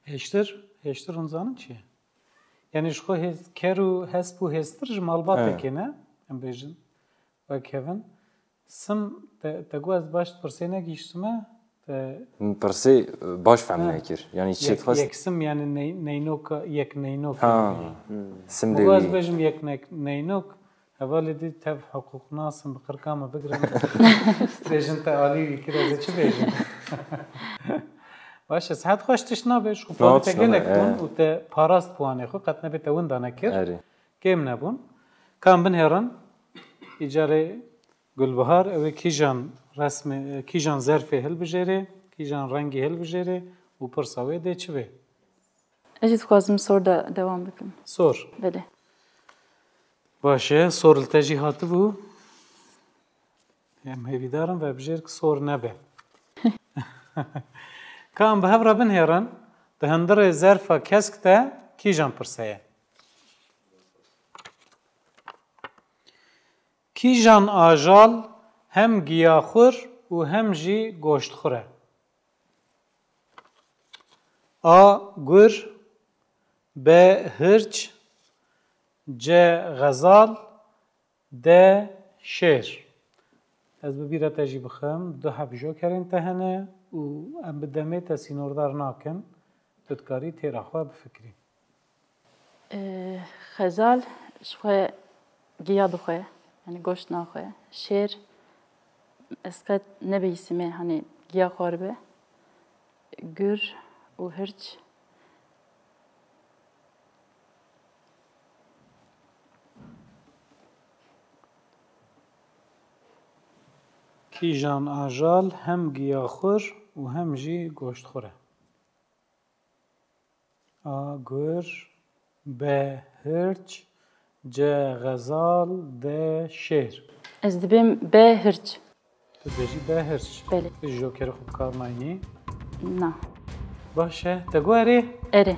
Hêştir, hêştir hûn zanin çi ye? Yanî ji xwe hêz, ker û hesp û hêztir ji malbatekê ne, em bêjin. Wek hevin. Sim, te, te got ez baş pirsê negihîştime, te Min pirsê baş fehm Ha. nekir. Yanî çi yek, dixwest? Yek sim, yanî ney, neynok, yek neynok. Ha. Yanî. Sim Min got ez dewî. bêjim yek nek, neynok. Hevalê dî tev hiqûqnasin, bi qirka min bigirin. Bêjin te alî wî kir, ez ê çi bêjim? Baş e, sihet xweş, tişt nabe, ji xwe Rahat parê te gelek nabe, bûn e. û te parast puanê xwe, qet nebê te winda nekir. Erê. Kêm nebûn. Ka em binêrin, îcarê Gulbihar, ew ê kîjan resmê, kîjan zerfê hilbijêrê, kîjan rengî hilbijêrê û pirsa wê dê çi bê? Ez jî dixwazim sor de dewam bikim. Sor. Belê. Baş e, sor li te jî hatibû. Em hêvîdar in vebijêr ki sor nebe. Ka em bi hev re binêrin, di hundirê zerfa kesk de kîjan pirse ye? Kîjan ajal hem giyaxwir û hem jî goştxwir e? A. Gur. B. Hirç. C. Xezal. D. Şêr. Ez bi bîra te jî bixim, du heb jokerên te hene û em bi demê te sînordar nakin, tu dikarî têra xwe bifikirî. Ee, Xezal ji xwe giya dixwe, yani goşt naxwe. Şêr, ez qet nebihîsime, hani giya xwaribe. Gur û hirç. Kîjan ajal hem giyaxwir û hem jî goştxwir e? A. Gur. B. Hirç. C. Xezal. D. Şêr. Ez dibêm B. Hirç. Tu dibêjî B. Hirç. Belê. Tu jî jokerê xwe bi kar nayînî? Na. Baş e. Te got erê? Erê.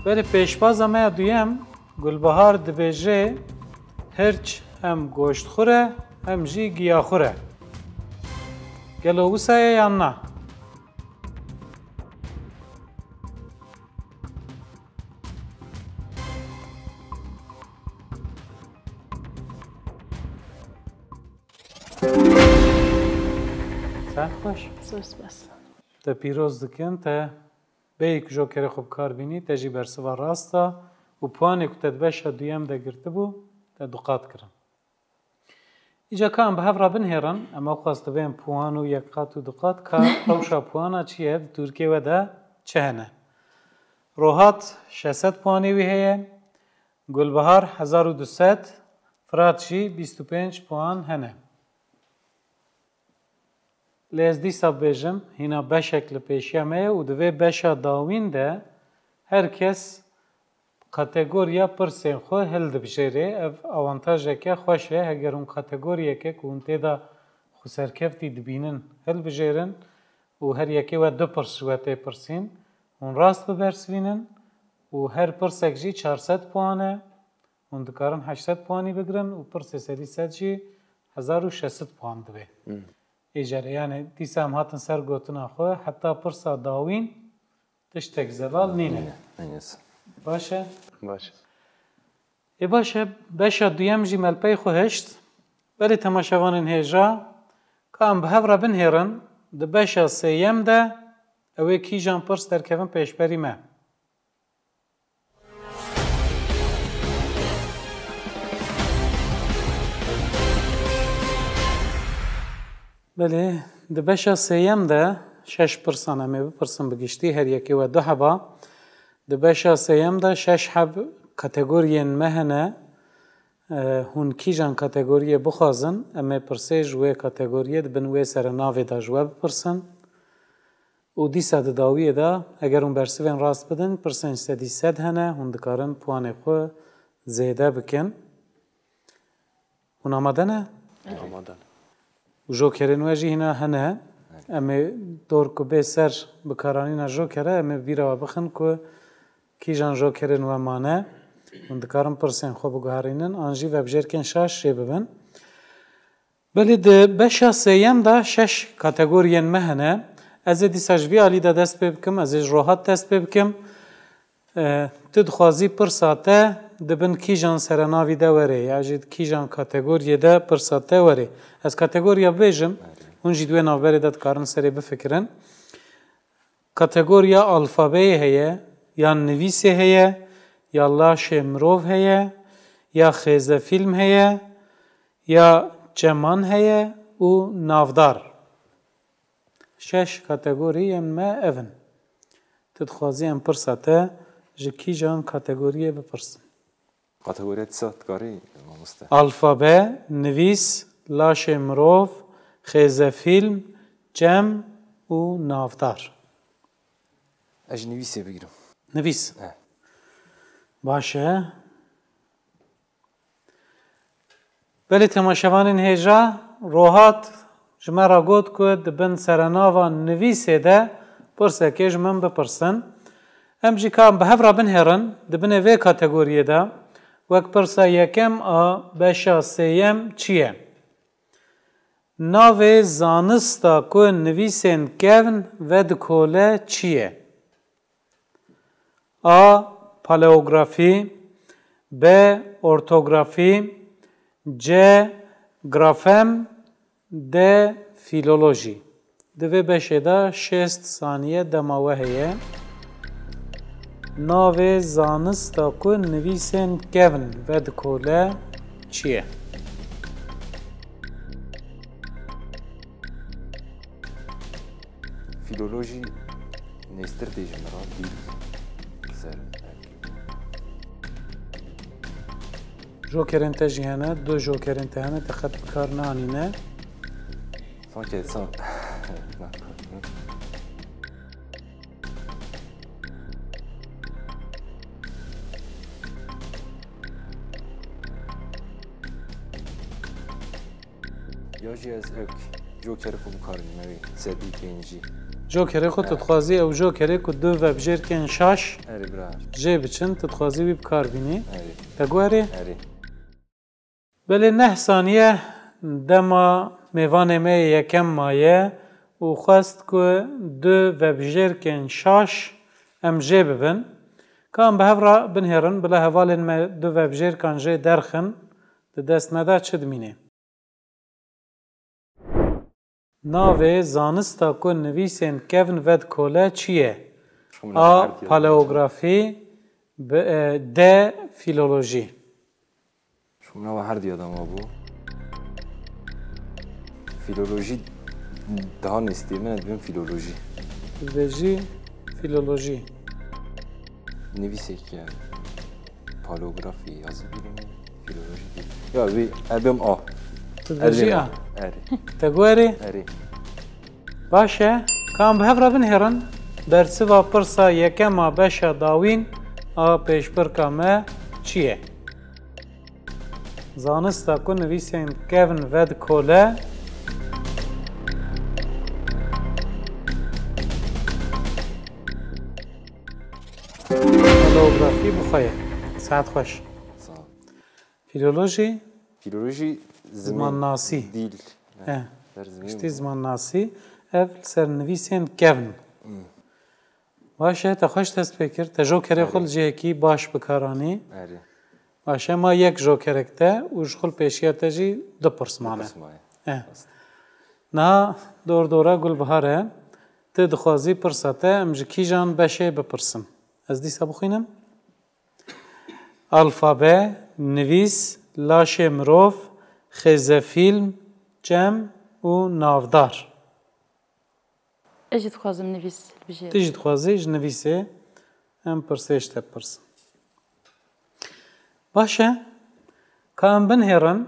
Belê, pêşbaza me ya duyem, Gulbihar dibêje, hirç hem goştxwir e, hem jî giyaxwir e. Gelo wisa ye yan na? Saet xweş. Zor spas. Te pîroz dikin, te bêyî ku jokerê xwe bi kar bînî, te jî bersiva rast da û puanê ku te di beşa duyem de girtibû, te duqat kirin. Îca ka em bi hev re binihêrin, em ew xwest dibên puan û yek qat û du qat, ka rewşa puana çi ye, di tûrikê we de çi hene? Rohat şeş sed puanê wî heye, Gulbihar hezar û du sed, Firat jî bîst û pênc puan hene. Lê ez dîsa bêjim, hîna beşek li pêşiya me ye û di vê beşa dawîn de her kes kategoriya pirsên xwe hildibijêrê. Ev awantajeke xweş e, heger hûn kategoriyeke ku hûn tê de xweserkeftî dibînin hilbijêrin û her yekê we du pirs ji we tê pirsîn, hûn rast bibersivînin û her pirsek jî çar sed puan e. Hûn dikarin heşt sed puanî bigirin û pirsê serî sed jî hezar û şeş sed puan dibe. Hmm. Ê cerê, yani dîsa em hatin ser gotina xwe, heta pirsa dawîn tiştek zelal nîne. Nîne, nîne. Baş e? Baş. Ê baş e, beşa duyem jî me li pey xwe hişt. Belê temaşevanên hêja, ka em bi hev re binihêrin, di beşa sêyem de ew ê kîjan pirs derkevin pêşberî me? Belê, di beşa sêyem de şeş pirsan em ê bipirsin bi giştî, her yekê we du heba. Di beşa sêyem de şeş heb kategoriyên me hene. E, hûn kîjan kategoriyê bixwazin, em ê pirsê ji wê kategoriyê di bin wê sere navê de ji we bipirsin. Û dîsa di dawiyê de, eger hûn bersivên rast bidin, pirsên sedî sed hene, hûn dikarin puanê xwe zêde bikin. Hûn amade ne? Amade ne. Û jokerên we jî hîna hene. Em ê dor ku bê ser bikaranîna jokere, em ê bîra we bixin ku kîjan jokerên we mane. Hûn dikarin pirsên xwe biguherînin, an jî vebijêrkên şaş jê bibin. Belê di beşa sêyem de şeş kategoriyên me hene. Ez ê dîsa ji vî alî de dest pê bikim, ez ê ji rohat dest pê bikim. E, tu dixwazî pirsa te di bin kîjan serenavî de were, ya jî di kîjan kategoriyê de pirsa te were? Ez kategoriya bibêjim, hûn jî di wê navberê de dikarin serê bifikirin. Kategoriya alfabeyê heye, ya nivîsê heye, ya laşê mirov heye, ya xêzefîlm heye, ya çeman heye û navdar. Şeş kategorî yên me ev in. Tu dixwazî em pirsa te ji kîjan kategoriyê bipirsin? Kategoriya dîsa dikarî, mamoste? Alfabe, nivîs, laşê mirov, xêzefîlm, çem û navdar. Ez ji nivîsê bigirim. Nivîs. Eh. Baş e. Belê temaşevanên hêja, Rohat ji me re got ku di bin serenava nivîsê de pirsekê ji min bipirsin. Em jî ka em bi hev re binhêrin, di binê vê kategoriyê de, wek pirsa yekem a beşa sêyem çi ye? Navê zanista ku nivîsên kevn vedikole çi ye? A. Paleografî. B. Ortografî. C. Grafem. D. Filolojî. Di vê beşê de şêst saniye dema we heye. Navê zanista ku nivîsên kevn vedikole çi ye? Filolojî nêztir tê ji min re, dîl ser. Jokerên te jî hene, du jokerên te hene, te qet bi kar neanîne. Sanki san. Ya jî ez ew jokerê xwe bikarim, ew ê sedî pêncî. Jokerê xwe tu dixwazî ew jokerê ku du vebjêrkên şaş Erê bira. Jê biçin, tu dixwazî wî bi kar bînî. Erê. Te guherê? Erê. Belê neh saniye dema mêvanê me yê yekem maye û xwest ku du vebjêrkên şaş em jê bibin. Ka em bi hev re binhêrin, bila hevalên me du vebjêrkan jê derxin, di dest me de çi dimîne? Navê zanista ku nivîsên kevn vedikole çi ye? A. Paleografî, B, e, D. Filolojî. Şûna we her diya dema bû. Filolojî daha nêzîkê min e, dibêm filolojî. Dibêjî filolojî. Nivîsek e. Paleografî yazı bilimi, filolojî değil. Ya wî ebêm A. Tu dibêjî A. Erê. Te guherî? Erê. Baş e, ka em bi hev re binhêrin, bersiva pirsa yekem a beşa dawîn a pêşbirka me çi ye? Zanista ku nivîsên kevn vedikole. Paleografî bi xwe ye. Saet xweş. Sağ ol. Filolojî? Filolojî zimên, zimannasî. Dîl. Eh, ser zimên piştî bû. Zimannasî. Ev li ser nivîsên kevn. Hmm. Baş e, te xweş dest pê kir. Te jokerê xwe li cihekî baş bi kar anî. Erê. Baş e, ma yek jokerek te û ji xwe li pêşiya te jî du pirs mane. Du pirs mane. Eh. Rast. Niha dor dora Gulbihar e. Tu dixwazî pirsa te em ji kîjan beşê bipirsin? Ez dîsa bixwînim. Alfabe, nivîs, laşê mirov, xêzefîlm, çem û navdar. Ez jî dixwazim nivîs bibêjim. Tu jî dixwazî ji nivîsê em pirsê ji te bipirsin. Baş e, ka em binhêrin,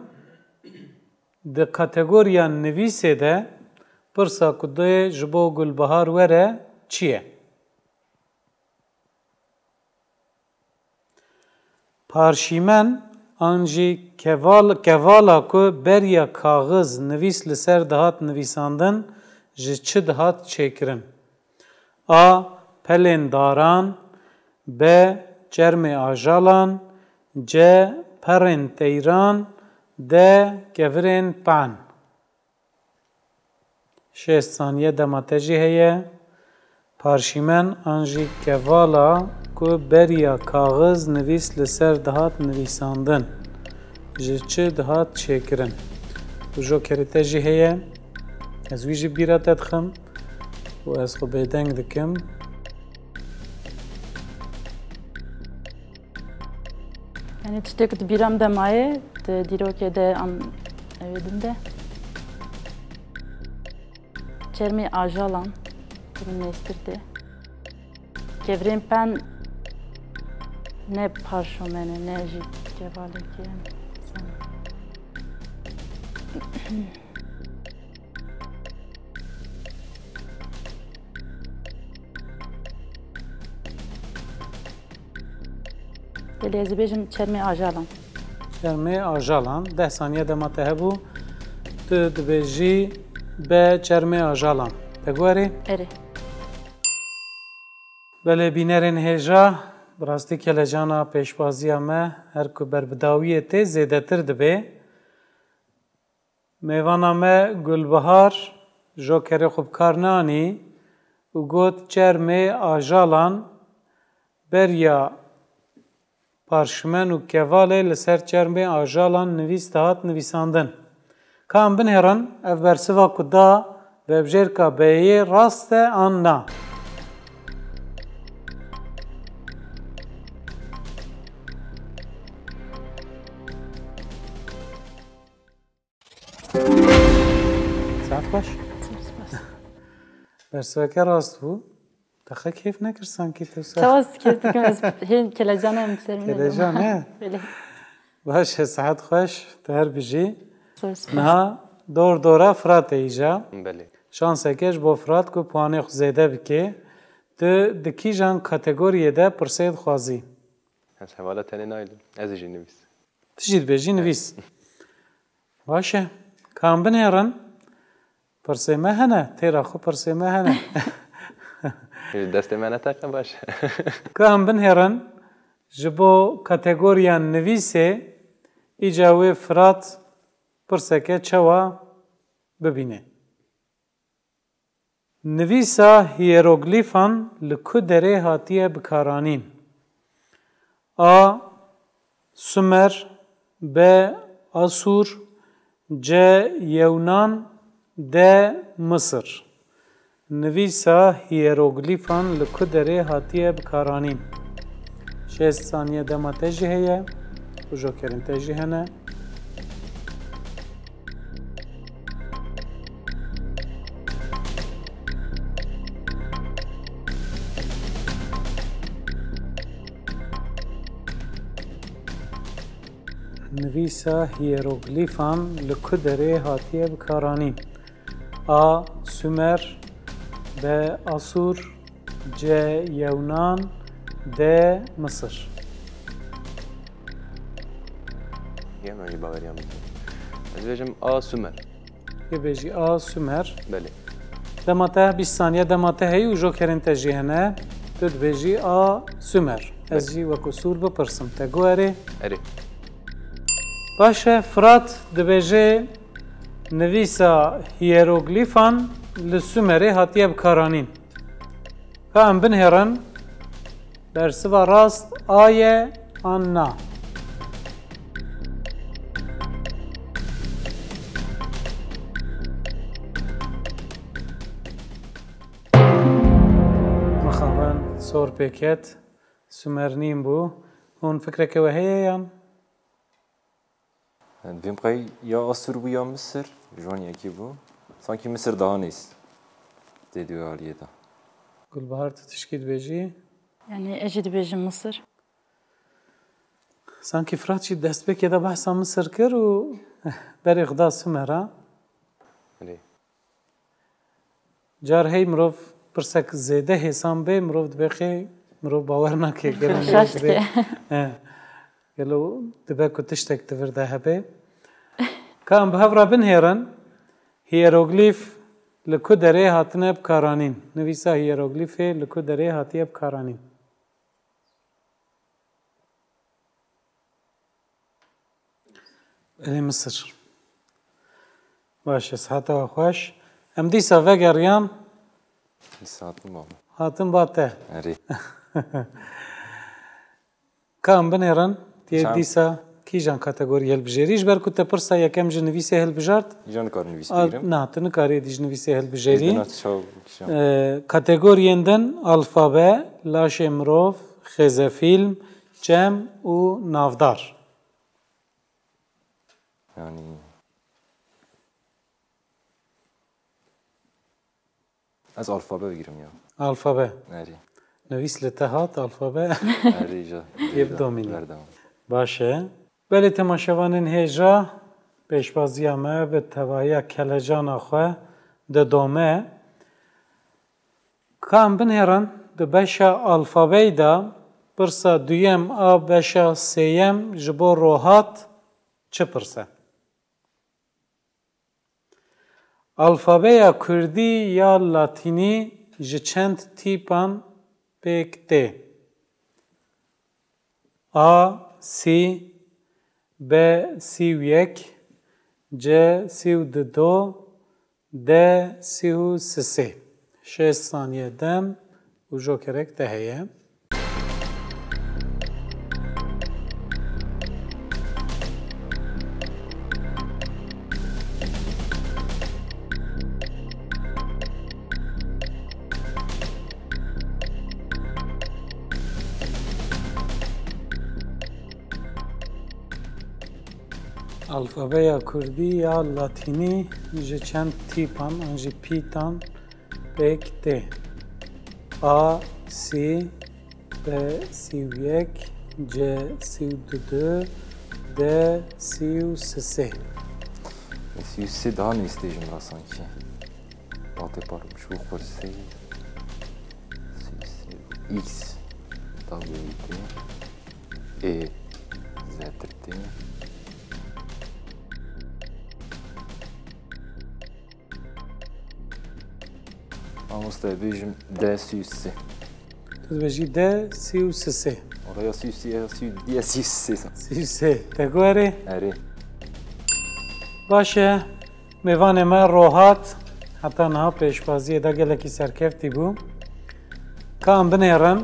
di kategoriya nivîsê de pirsa ku dê ji bo Gulbihar were çi ye? Parşîmen an jî keval-, kevala ku beriya kaxiz nivîs li ser dihat nivîsandin, ji çi dihat çêkirin? A. Pelên daran. B. Çermê ajalan. C. Perên teyran. D. Kevirên pan. Şêst saniye dema te jî heye. Parşîmen an jî kevala ku beriya kaxiz nivîs li ser dihat nivîsandin, ji çi dihat çêkirin? Û jokerê te jî heye, ez wî jî bîra te dixim û ez xwe bêdeng dikim. Yanî tiştê ku di bîra min de maye, di dîrokê de an ewê din de. Çermê ajalan, di min nêztir tê. Kevirên pen ne parşomen e, ne jî kevalekê ye. Belê, ez ê bêjim çermê ajalan. Çermê ajalan, deh saniye dema te hebû. Tu dibêjî be çermê ajalan. Te guherî? Erê. Belê bînerên hêja, bi rastî kelecana pêşbaziya me her ku berbidawiyê tê zêdetir dibe. Mêvana me Gulbihar jokerê xwe bi kar neanî û got çermê ajalan beriya parşmen û kevalê li ser çermê ajalan nivîs dihat nivîsandin. Ka em binêrin ev bersiva ku da vebjêrka beyê rast e an na? Saet xweş. Bersiveke rast bû. Te xwe kêf nekir sankî tu ser. Çawa kêf dikim, ez hên kelecan em ser min. Kelecan, he? Belê. Baş e, saet xweş, tu her bijî. Zor spas. Niha dor dora Firat e îja. Belê. Şanseke ji bo Firat ku puanê xwe zêde bike. Tu di kîjan kategoriyê de pirsê dixwazî? Ez hevala tenê naylim. Ez ê jî nivîs. Tu jî dibêjî nivîs. Baş e. Ka em binêrin. Pirsê me hene. Têra xwe pirsê me hene. Ji destê me neteqe baş. Ka em binêrin. Ji bo kategoriya nivîsê îca wê Firat pirseke çawa bibîne. Nivîsa hieroglîfan li ku derê hatiye bikaranîn? A. Sumer, B. Asûr, C. Yewnan, D. Misir. Nivîsa hieroglîfan li ku derê hatiye bikaranîn? Şêst saniye dema te jî heye û jokerên te jî hene. Nivîsa hieroglîfan li ku derê hatiye bikaranîn? A. Sumer, B. Asûr, C. Yewnan, D. Misir. Yewnan jî baweriya min tê. Ez dibêjim A. Sumer. Dibêjî A. Sumer. Belê. Dema te bîst saniye dema te heyî û jokerên te jî hene. Tu dibêjî A. Sumer. Ez Belê. jî wek usûl bipirsim. Te guherê? Erê. Baş e, Firat dibêje nivîsa hieroglîfan li Sumerê hatiye bikaranîn. Ka em binêrin, bersiva rast A ye an na? Mixabin sor pê ket, Sumer nîn bû. Hûn fikreke we heye yan? Divêm qey ya Asûr bû ya Misir, ji wan yekî bû. Sankî Misir daha nêz tê di wê aliyê de. Gulbahar, tu tişkî dibêjî? Yanî ez jî dibêjim Misir. Sankî Firat jî destpêkê de behsa Misir kir û berê xwe da Sumer a. Erê. Car hey mirov pirsek zêde hêsan bê, mirov dibê xê, mirov bawer nake gelo mirov Şaş dibê. dike. He. Gelo dibe ku tiştek di vir de hebe. Ka em bi hev re binhêrin, hieroglîf li ku derê hatine bikaranîn? Nivîsa hieroglîfê li ku derê hatiye bikaranîn? Erê Misir. Baş e, siheta we xweş. Em dîsa vegeriyan. Dîsa hatin ba min. Hatin ba te. Erê. Ka em binêrin, tê Çend? dîsa kîjan kategorî hilbijêrî? Ji ber ku te pirsa yekem ji nivîsê hilbijart? Îja nikarim nivîs A, bigîrim. Na, tu nikarî êdî ji nivîsê hilbijêrî. Êdî na çaw kîjan? E, kategoriyên din alfabe, laşê mirov, xêzefîlm, çem û navdar. Yani Ez alfabe bigîrim ya. Alfabe. Erê. Nivîs li te hat alfabe. Erê ja. Yê bidomîne. Berdewam. Baş e. Belê temaşevanên hêja, pêşbaziya me bi tevahiya kelecana xwe didome. Ka em binêrin, di beşa alfabeyê de pirsa duyem a beşa sêyem ji bo Rohat çi pirs e? Alfabeya kurdî ya latînî ji çend tîpan pêk tê? A sî, B sî û yek, C sî û du, D sî û sê. Şêst saniye dem û jokerek te heye. Alfabeya kurdî ya latînî ji çend tîpan an jî pîtan pêk tê? A sî, B sî û yek, C sî û du, D sî û sê. Sî û sê daha nêzîk tê ji min re sankî. Vatê par ji bo xwe sê. Sî û sê. X. Daha böyle tê. Ê zêdetir tê. Mamoste, bêjim D sî û sê. Tu dibêjî D sî û sê. Oraya sî û sê, ya sî û, ya sî û sê. Sî û sê. Te got erê? Erê. Baş e. Mêvanê me Rohat heta niha pêşbaziyê de gelekî serkeftî bû. Ka em binêrin,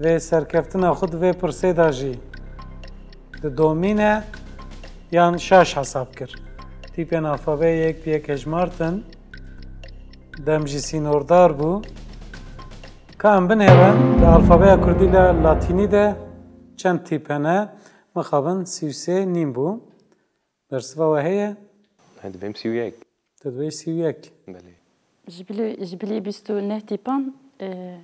vê serkeftina xwe di vê pirsê de jî didomîne yan şaş hesab kir? Tîpên alfabeyê yek bi yek hejmartin, dem jî sînordar bû. Ka em binêrin, di alfabeya kurdî le latînî de çend tîp hene? Mixabin sî û sê nîn bû. Bersiva we heye? He, dibêm sî û yek. Tu dibê sî û yek. Belê. Ji bilî, ji bilî bîst û neh tîpan, e,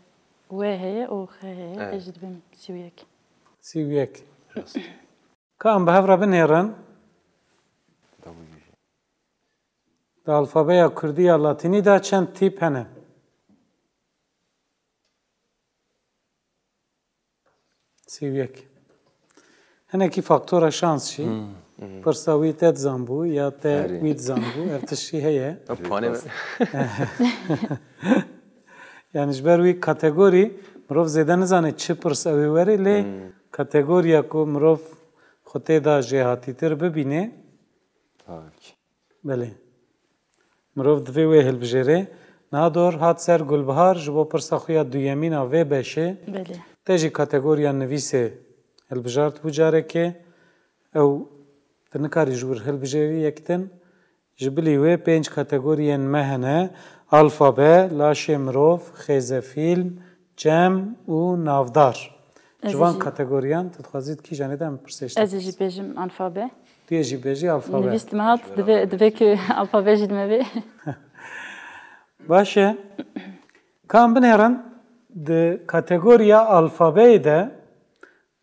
W heye û X heye, Evet. ez jî dibêm sî û yek. Sî û yek. Rast. Ka em bi hev re binêrin. Tabii. Di alfabeya kurdî ya latînî de çend tîp hene? Sî û yek. Hinekî faktora şans jî. Hmm, hmm. Pirsa wî te dizanbû ya te Erê. wî dizanbû. Ev tişt jî heye. Ev pane me. Yani ji ber wî kategorî mirov zêde nizane çi pirs ew ê were, lê Hmm. kategoriya ku mirov xwe tê de jêhatîtir bibîne, Tabii ki. Belê. Mirov divê wê hilbijêre. Niha dor hat ser Gulbihar ji bo pirsa xwe ya duyemîn a vê beşê. Belê. Te jî kategoriya nivîsê hilbijart bû carekê. Ew tu nikarî ji wir hilbijêrî yek din. Ji bilî wê pênc kategoriyên me hene. Alfabe, laşê mirov, xêzefîlm, çem û navdar. Ez Ji van jî. kategoriyan tu dixwazî di kîjanê de em pirsê ji te Ez ê jî bêjim alfabe. Tu yê jî bêjî alfabe. Nivîs li me hat, divê, divê ku alfabe jî li me bê. Baş e. Ka em binêrin, di kategoriya alfabeyê de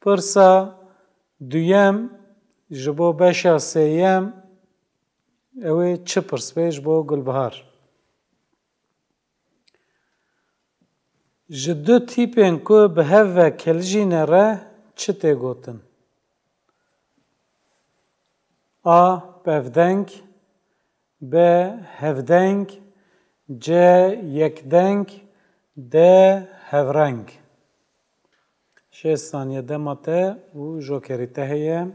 pirsa duyem ji bo beşa sêyem ew ê çi pirs be ji bo Gulbihar? Ji du tîpên ku bi hev ve kelijîne re çi tê gotin? A. Bevdeng. B. Hevdeng. C. Yekdeng. D. Hevreng. Şêst saniye dema te û jokerê te heye.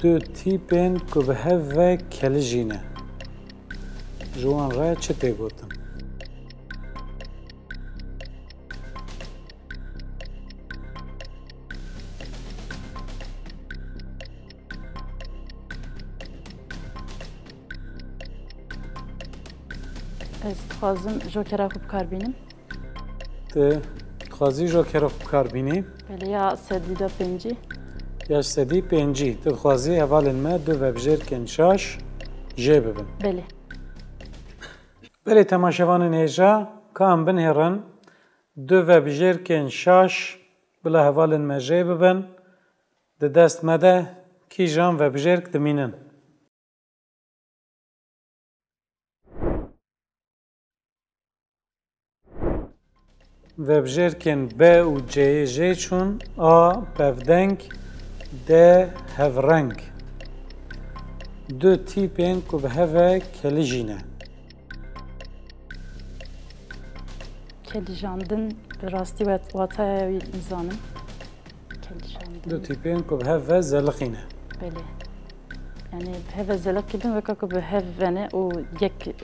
Du tîpên ku bi hev ve kelijî ne, ji wan re çi tê gotin? Ez dixwazim jokera xwe bi kar bînim. Tu dixwazî jokera xwe bi kar bînî? Belê, ya sedî de pêncî. Ya sedî pêncî. Tu dixwazî hevalên me du vebijêrkên şaş jê bibin? Belê. Belê temaşevanên hêja, ka em binêrin du vebijêrkên şaş bila hevalên me jê bibin, di dest me de kîjan vebijêrk dimînin? Vebijêrkên B û C'yê jê çûn: A pevdeng, D hevreng. Du tîpên ku bi hev ve kelijî ne. Kelijandin bi rastî wet-, wataya wî nizanim. Kelijandin. Du tîpên ku bi hev ve zelixîne. Belê. Yani bi hev ve zeliqî bin weka ku bi hev ve ne û yek,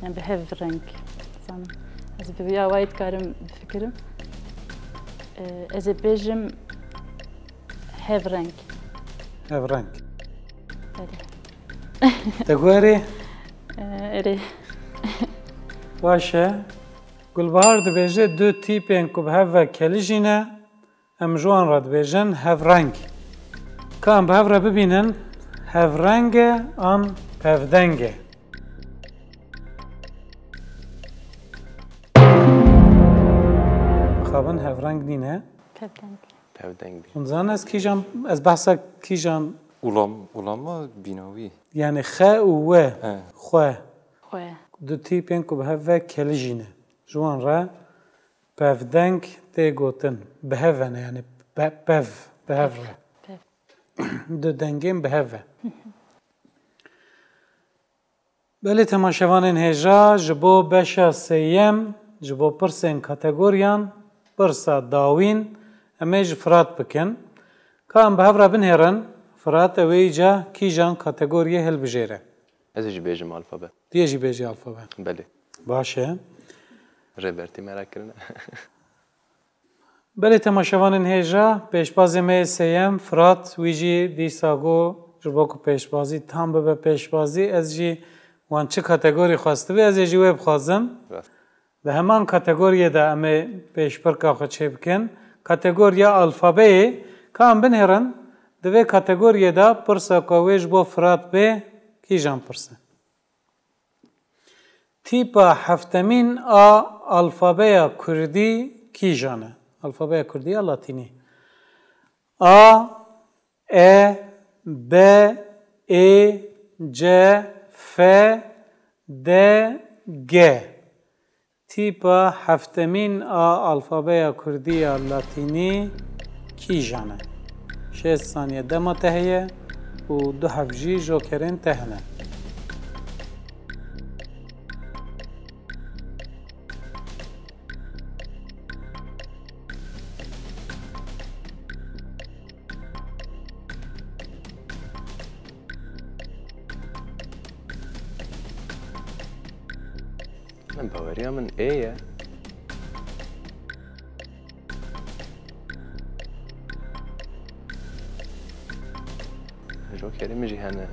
yani bi hev reng. Zanim. Ez bi vî awayî dikarim bifikirim. Ee, ez ê bêjim hev reng. Hev reng. Belê. Te guherê? Ee, erê. Baş e. Gulbahar dibêje du tîpên ku bi hev ve kelijî ne, em ji wan re dibêjin hevreng. Ka em bi hev re bibînin, hevreng e an pevdeng e? Mixabin hevreng nîne. Pevdeng. Pevdeng bî. Hûn dizanin ez kîjan, ez behsa kîjan Ulam-, ulama bîna wî. Yani xe û we, He. Xwe. Xwe. Du tîpên ku bi hev ve kelijî ne. Ji wan re pevdeng tê gotin. Bi hev ve ne, yani pe-, pev, bi hev re. Pev. Du dengên bi hev ve. Belê temaşevanên hêja, ji bo beşa sêyem, ji bo pirsên kategoriyan, pirsa dawîn, em ê ji Firat bikin. Ka em bi hev re binêrin, Firat, ew ê îca kîjan kategoriyê hilbijêre? Ez ê jî bêjim alfabe. Tu yê jî bêjî alfabe. Belê. Baş e. Rêber, tê merak kirine. Belê temaşevanên hêja, pêşbazê me yê sêyem, Firat, wî jî dîsa got, ji bo ku pêşbazî tam bibe pêşbazî, ez jî wan çi kategorî xwestibe, ez ê jî wê bixwazim. Rast. Di heman kategoriyê de em ê pêşbirka xwe çêbikin. Kategoriya alfabeyê, ka em binêrin, di vê kategoriyê de pirsa ku ew ê ji bo Firat bê, kîjan pirs e? Tîpa heftemîn a alfabeya kurdî kîjan e? Alfabeya kurdî ya latînî. A, E, B, Ê, C, F, D, G. Tîpa heftemîn a alfabeya kurdî ya latînî kîjan e? Şêst saniye dema te heye û du heb jî jokerên te hene. Min baweriya min ê ye. Jokerê min jî hene.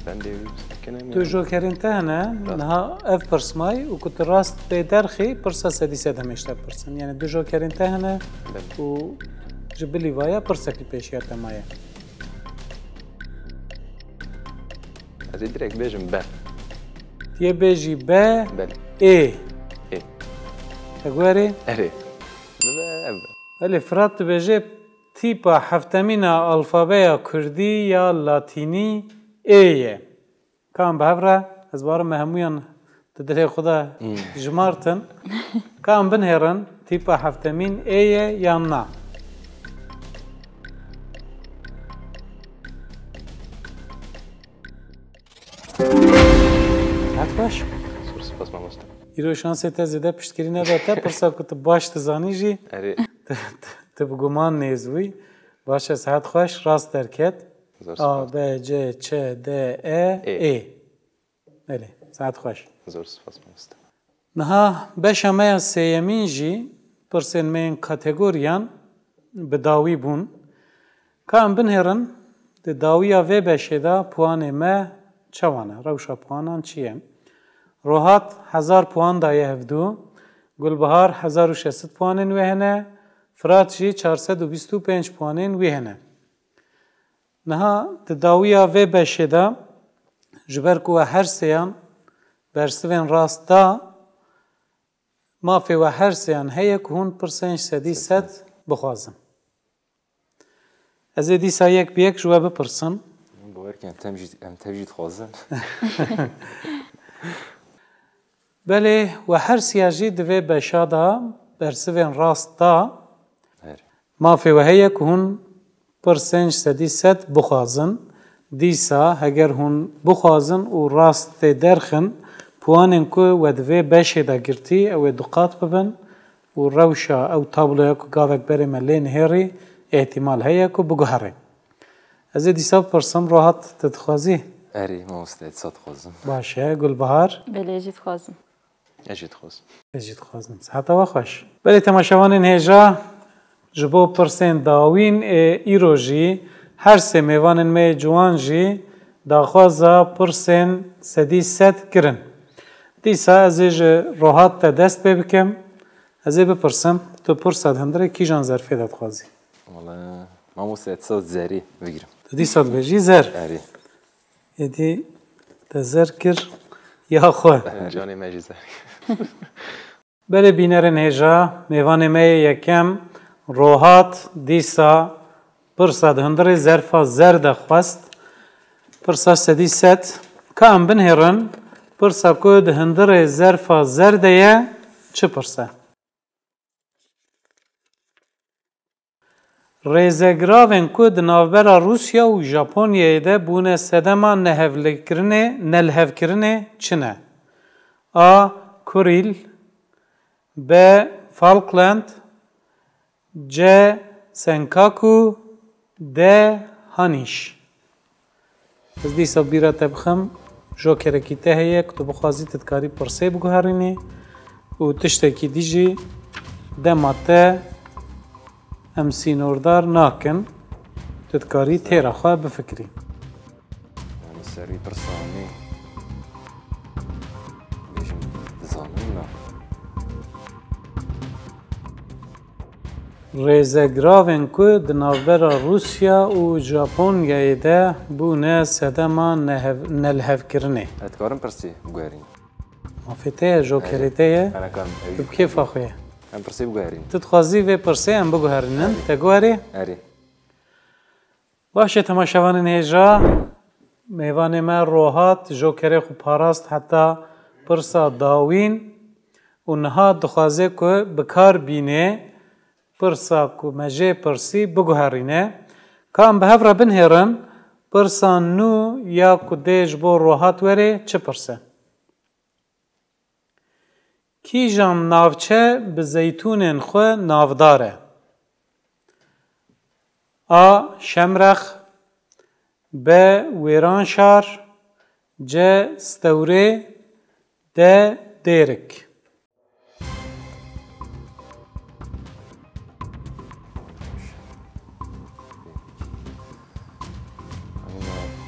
Bendê wî bisekine mi? Tu jokerên te hene, Rast. Niha ev pirs may û ku tu rast bê derxî, pirsa sedî sed em ê ji te pirsin. Yani du jokerên te hene Belê. Û ji bilî vaya pirsekî pêşiya te maye. Ez ê direkt bêjim B. Tu yê bêjî B, Belê. Ê. Ê. Te guherî? Erê. Bibe ev be. Belê, Firat dibêje tîpa heftemîn a alfabeya kurdî ya latînî Ê ye. Ka em bi hev re, ez barim me hemûyan di dilê xwe de Hmm. jimartin. Ka em binêrin, tîpa heftemîn Ê ye yan na? Saet xweş. Zor spas mamoste. Îro şansê te zêde piştgirî neda te, pirsa ku tu baş dizanî jî Erê. tu, tu, tu bi guman nêz bûyî. Baş e, saet xweş, rast derket. Zor A, spas. B, C, Ç, D, E, Ê. Ê. Belê, saet xweş. Zor spas mamoste. Niha beşa me ya sêyemîn jî pirsên me yên kategoriyan bi dawî bûn. Ka em binêrin, di dawiya vê beşê de puanê me çawa ne? Rewşa puanan çi ye? Rohat hezar puan daye hevdû, Gulbihar hezar û şeş sed puanên wê hene, Firat jî çar sed û bîst û pênc puanên wî hene. Niha di dawiya vê beşê de, ji ber ku we her sêyan bersivên rast da, mafê we her sêyan heye ku hûn pirsên ji sedî sed bixwazin. Ez ê dîsa yek bi yek ji we bipirsim. Bawer ke em tev jî, em tev jî dixwazin. Belê, we her siya jî di vê beşa de bersivên rast da. Her. Mafê we heye ku hûn pirsên ji sedî sed bixwazin. Dîsa heger hûn bixwazin û rast tê derxin, puanên ku we di vê beşê de girtî, ew ê du qat bibin û rewşa ew tabloya ku gavek berê me lê nihêrî, îhtimal heye ku biguherê. Ez ê dîsa bipirsim, Rohat, tu dixwazî? Erê, mamoste, dîsa dixwazim. Baş e, Gulbihar? Belê, ez jî dixwazim. Ez jî dixwazim. Ez jî dixwazim. Siheta we xweş. Belê, temaşevanên hêja, ji bo pirsên dawîn ê îro jî her sê mêvanên me yê ciwan jî daxwaza pirsên sedî sed kirin. Dîsa ez ê ji Rohat te dest pê bikim. Ez ê bipirsim, tu pirsa di hundirê kîjan zerfê de dixwazî? Wala, mamoste, dîsa zerê bigirim. Tu dîsa dibêjî zer. Erê. Êdî te zer kir ya xwe. Canê me jî zer kir. Belê bînerên hêja, mêvanê me yê yekem, Rohat, dîsa pirsa di hundirê zerfa zer de xwest. Pirsa sedî sed. Ka em binihêrin, pirsa ku di hundirê zerfa zer de ye, çi pirs e? Rêzegiravên ku di navbera Rûsya û Japonyayê de bûne sedema nehevlêkirinê, nelhevkirinê çi ne? A. Kuril, B. Falkland, C. Senkaku, D. Haniş. Ez dîsa bîra te bixim, jokerekî te heye ku tu bixwazî, tu dikarî pirsê biguherînî û tiştekî dî jî dema te em sînordar nakin, tu dikarî têra xwe bifikirî. Yanî serî pirsa anî. Bêjim, dizanim na. Rêzegiravên ku di navbera Rûsya û Japonyayê de bûne sedema nehev-, nelhevkirinê. Ez dikarim pirsê biguherînim? Mafê te ye, jokerê te ye. Erê. Em ê Tu bi kêfa xwe ye. Em pirsê biguherînin. Tu dixwazî vê pirsê em biguherînin? Erê. Te guherî? Erê. Baş e, temaşevanên hêja, mêvanê me Rohat jokerê xwe parast heta pirsa dawîn û niha dixwaze ku bi kar bîne pirsa ku me jê pirsî biguherîne. Ka em bi hev re binihêrin, pirsa nû ya ku dê ji bo Rohat werê çi pirs e? Kîjan navçe bi zeytûnên xwe navdar e? A. Şemrex, B. Wêranşar, C. Stewrê, D. Dêrik.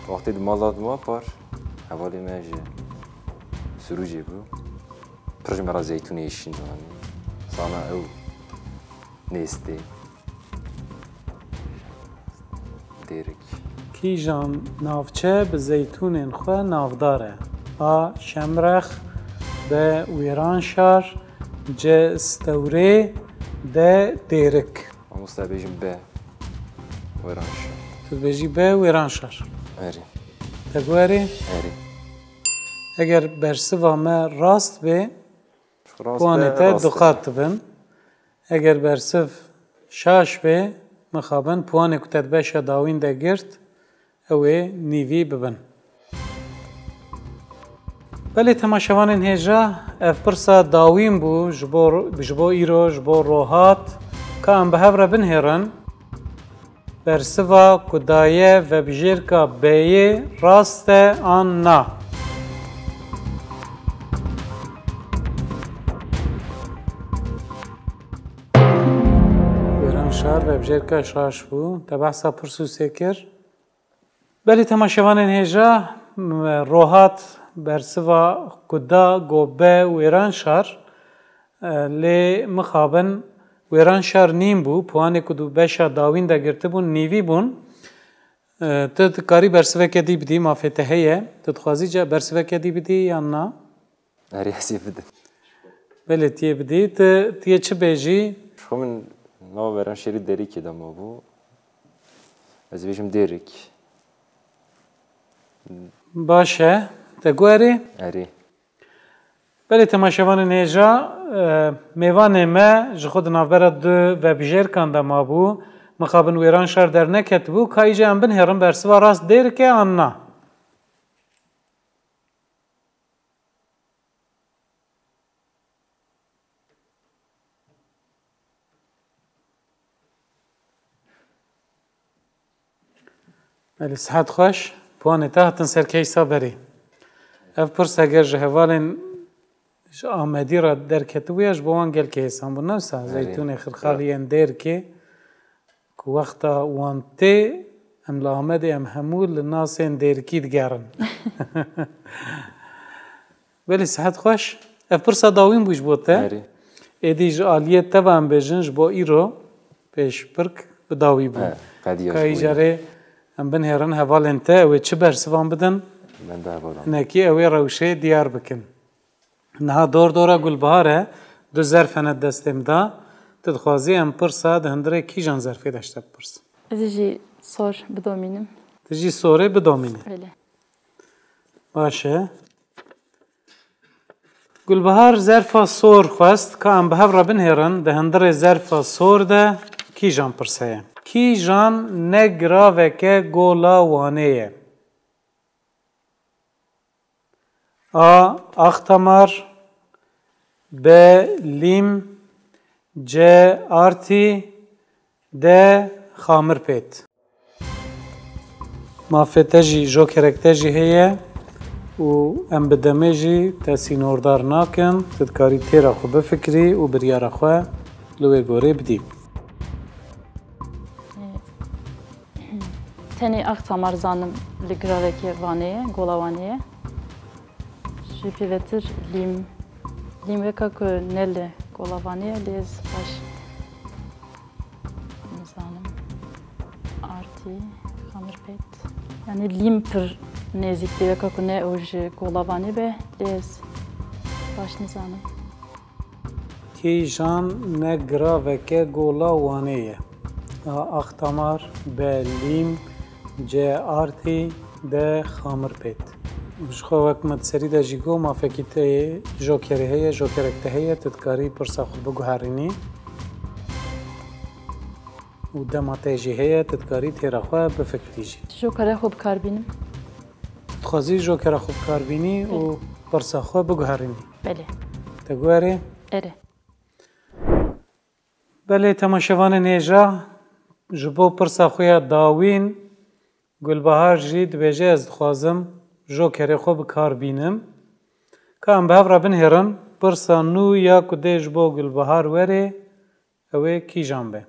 Wextê di mala dima par, hevalê me ji Sirûcê bû. Pir ji me re zeytûnê şîn dihanî. Sana ew nêstê. Dêrik. Kîjan navçe bi zeytûnên xwe navdar e? A. Şemrex, B. Wêranşar, C. Stewrê, D. Dêrik. Mamoste, bêjim B. Wêranşar. Tu dibêjî B. Wêranşar. Erê. Te guherî? Erê. Eger bersiva me rast bê, Rast puanê be, te rast du be. Qat dibin. Eger bersiv şaş bê, mixabin puanê ku te di beşa dawîn de girt, ew ê nîvî bibin. Belê temaşevanên hêja, ev pirsa dawîn bû ji bo, ji bo îro, ji bo Rohat. Ka em bi hev re binihêrin. Bersiva ku daye vebijêrka B'yê rast e an na? Wêranşar vebijêrka şaş bû. Te behsa pirsûsê kir. Belê temaşevanên hêja, m-, Rohat Bersiva ku da got be Wêranşar, e, lê mixabin Wêranşar nîn bû, puanê ku di beşa dawîn de girtibûn nîvî bûn. E, tu dikarî bersiveke dî bidî, mafê te heye. Tu dixwazî ca bersiveke dî bidî yan na? Erê, ez ê bidim. Belê, tu yê bidî. Tu, tu yê çi bêjî? Ji xwe min nava Wêranşarî Dêrikê de mabû. Ez ê bêjim Dêrik. Baş e. Te got erê? Erê. Belê, temaşevanên hêja, e, mêvanê me ji xwe di navbera du vebijêrkan de mabû. Mixabin Wêranşar derneketibû, ka îca em binihêrin bersiva rast Dêrik e an na? Belê, sihet xweş. Puanê te hatin ser keysa berê. Ev pirs eger ji hevalên ji Amedî re derketibûya, ji bo wan gelkî hêsan bû. Ne wisa? Erê. Zeytûnê Xirxalî yên Dêrikê, ku wexta wan tê, em li Amedê em hemû li nasên Dêrikî digerin. Belê, sihet xweş. Ev pirsa dawîn bû ji bo te. Erê. Êdî ji aliyê te ve em bêjin, ji bo îro pêşbirk bi dawî bû. He, qediya ji bo îro. Ka îcarê em binihêrin hevalên te, ew ê çi bersivan bidin? Ben de hevalan. Hinekî ew ê rewşê diyar bikin. Niha dor dora Gulbihar e, du zerf hene destê min de. Tu dixwazî em pirsa di hundirê kîjan zerfê de ji te bipirsin? Ez ê jî sor bidomînim. Tu jî sorê bidomîne. Belê. Baş e. Gulbihar zerfa sor xwest, ka em bi hev re binihêrin, di hundirê zerfa sor de kîjan pirse ye? Kîjan ne giraveke Gola Wanê ye? A. Axtamar. B. Lîm. C. Artî. D. Xamirpêt. Mafê te jî, jokerek te jî heye û em bi demê jî te sînordar nakin. Tu dikarî têra xwe bifikirî û biryara xwe li wê gorê bidî. Tenê Axtamar zanim li giravekê Wanê ye, Gola Wanê ye. Ji pêvetir Lîm, Lîm weka ku ne li Gola Wanê ye, lê ez baş nizanim. Artî, Xamirpêt. Yanî Lîm pir nêzîk tê, weka ku ne ew ji Gola Wanê be, lê ez baş nizanim. Kîjan ne giraveke Gola Wanê ye? A. Axtamar. B. Lîm. C. Artî. D. Xamirpêt. Ji xwe wek me di serî de jî got, mafekî te yê jokerê heye, jokerek te heye, tu dikarî pirsa xwe biguherînî. Û dema te jî heye, tu dikarî têra xwe bifikirî jî. Jokera xwe bi kar bînim. Tu dixwazî jokera xwe bi kar bînî û Belê. pirsa xwe biguherînî. Belê. Te got erê? Erê. Belê, temaşevanên hêja, ji bo pirsa xwe ya dawîn, Gulbahar jî dibêje, ez dixwazim jokerê xwe bi kar bînim. Ka em bi hev re binihêrin, pirsa nû ya ku dê ji bo Gulbahar werê, ew ê kîjan be?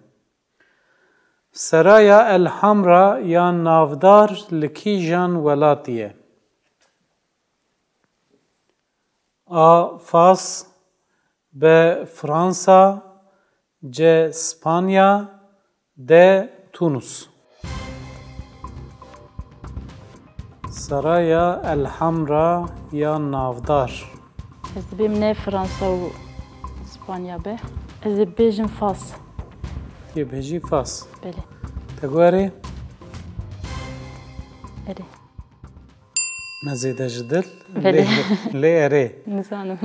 Seraya El Hamra ya navdar li kîjan welatî ye? A. Fas. B. Fransa. C. Spanya. D. Tunus. Seraya El Hamra ya navdar. Ez dibêm ne Fransa û Spanya be. Ez ê bêjim Fas. Tê bêjî Fas. Belê. Te got erê? Erê. Ne zêde ji dil, Belê. lê, lê erê. Nizanim.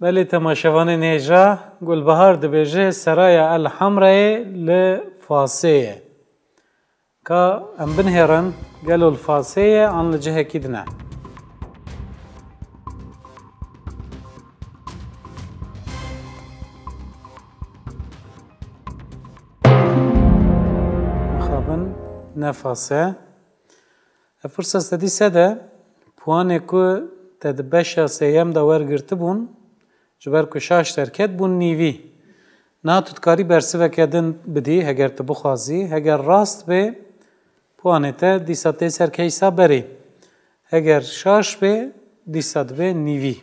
Belê, temaşevanên hêja, Gulbahar dibêje Seraya El Hamrayê li Fasê ye. Ka em binihêrin, gelo li Fasê ye an li cihekî din e? Mixabin ne Fas e. Ev pirsa sedî sed e, puanê ku te di beşa sêyem de wergirtibûn, ji ber ku şaş derket, bûn nîvî. Niha tu dikarî bersiveke din bidî, heger tu bixwazî. Heger rast bê, puanê te dîsa tê ser keysa berê. Heger şaş bê, dîsa dibe nîvî.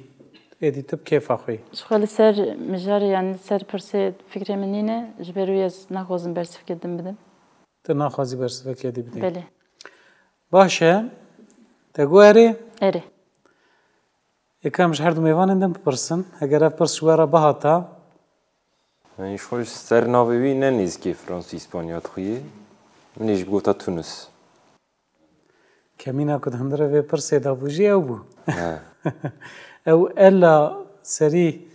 Êdî tu bi kêfa xwe yî. Ji xwe li ser mijarê, yani li ser pirsê fikrê min nîne, ji ber wî ez naxwazim bersivkê din bidim. Tu naxwazî bersivekê dî bidî. Belê. Baş e. Te got erê? Erê. Ê ka em ji her du mêvanên din bipirsin. Heger ev pirs ji we re bihata. Yanî ji xwe ji ser navê wî ne nêzîkê Fransî, Îspanya dixuyê. Min ê jî bigota Tunis. Kemîna ku di hundirê vê pirsê de bû jî ew bû. Ew ela serî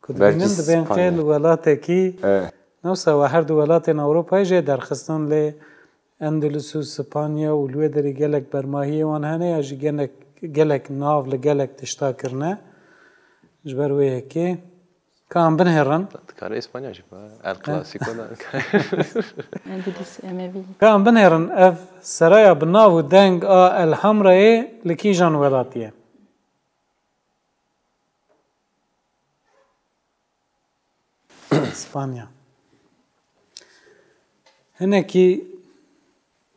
ku dibînin dibên qê li welatekî. Newsa we her du welatên Ewropayê jê derxistin lê Endulus û Spanya û li wê derê gelek bermahiyê wan hene ya jî gelek, gelek nav li gelek tişta kirine. Ji ber wê yekê Ka em binêrin. Dikare Îspanya jî be. El Clasico da. Endulus, Emevi. Ka em binêrin ev seraya bi nav û deng a El Hamrayê li kîjan welatî ye? Spanya. Hinekî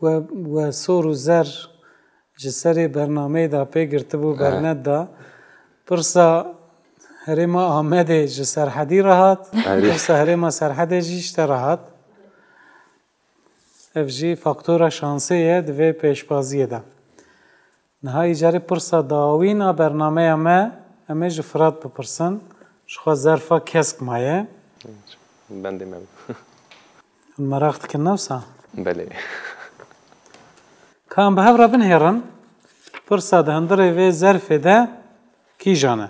We, we sor û zer ji serê bernameyê de pê girtibû, bernet da. Pirsa herêma Amedê ji Serhedî re hat, pirsa herêma Serhedê jî ji te re hat. Ev jî faktora şansê ye di vê pêşbaziyê de. Niha îcarê pirsa dawîn a bernameya me, em ê ji Firat bipirsin. Ji xwe zerfa kesk maye. Bendê me. Hûn meraq dikin, ne wisa? Belê. Ka em bi hev re binihêrin, pirsa di hundirê vê zerfê de kîjan e?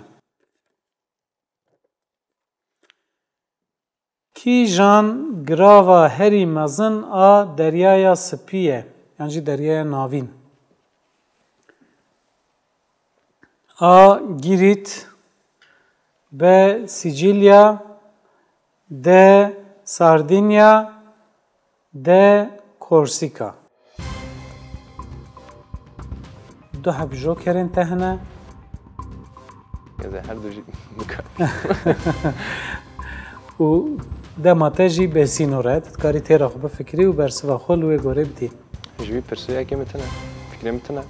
Kîjan girava herî mezin a Deryaya Spî ye, yan jî Deryaya Navîn? A. Girit. B. Sicilya. D. Sardinya. D. Korsika. Du heb jokerên te hene. Ez ê her du jî bikar. Û dema te jî bêsînor e, tu dikarî têra xwe bifikirî û bersiva xwe li wê gorê bidî. Ji wî pirsê yekê min tune, fikrê min tune.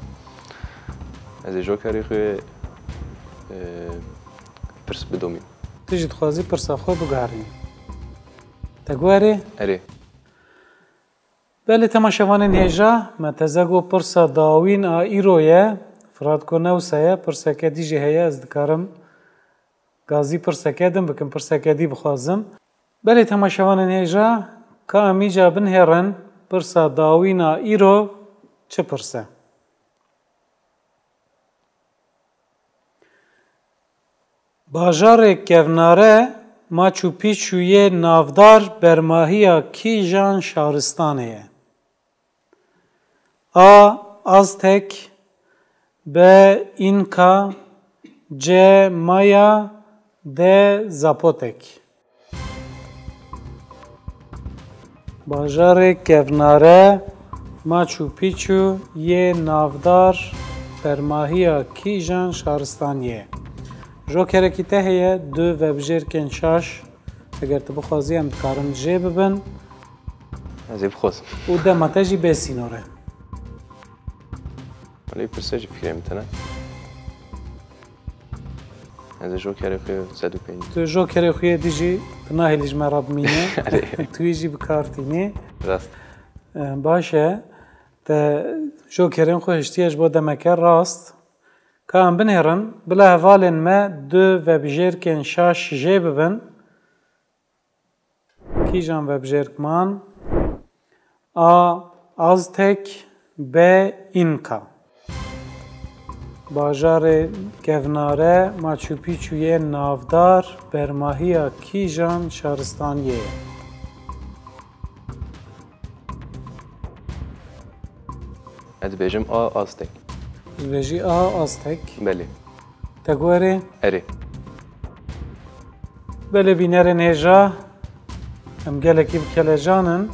Ez ê jokerê xwe, e, pirs bidomîm. Tu jî dixwazî pirsa xwe biguherînî. Te got erê? Erê. Belê temaşevanên hêja, me teze got pirsa dawîn a îro ye. Firat got ne wisa ye, pirseke dî jî heye, ez dikarim gazî pirseke din bikim, pirseke dî bixwazim. Belê temaşevanên hêja, ka em îca binihêrin, pirsa dawîn a îro çi pirs e? Bajarê kevnare Machu Picchu yê navdar bermahiya kîjan şaristanê ye? A. Aztek. B. Înka. C. Maya. D. Zapotek. Bajarê kevnare Machu Picchu yê navdar bermahiya kîjan şaristaniyê ye? Jokerekî te heye, du vebijêrkên şaş, eger tu bixwazî em dikarin jê bibin. Ez ê bixwazim. Û dema te jî bê sînor e. Belê pirse jî fikrê min tune. Ez ê jokerê xwe sed û pêncî. Tu jokerê xwe yê dî jî tu nahêlî ji me re bimîne. Tu wî jî bi kar tînî. Rast. Baş e. Te jokerên xwe hiştiye ji bo demeke rast. Ka em binêrin, bila hevalên me du vebijêrkên şaş jê bibin. Kîjan vebijêrk man? A. Aztek. B. Înka. Bajarê kevnare Machu Picchu yê navdar bermahiya kîjan şaristaniyê ye? Ez dibêjim A. Aztek. Dibêjî A. Aztek. Belê. Te got erê? Erê. Belê bînerên hêja, em gelekî bi kelecan in.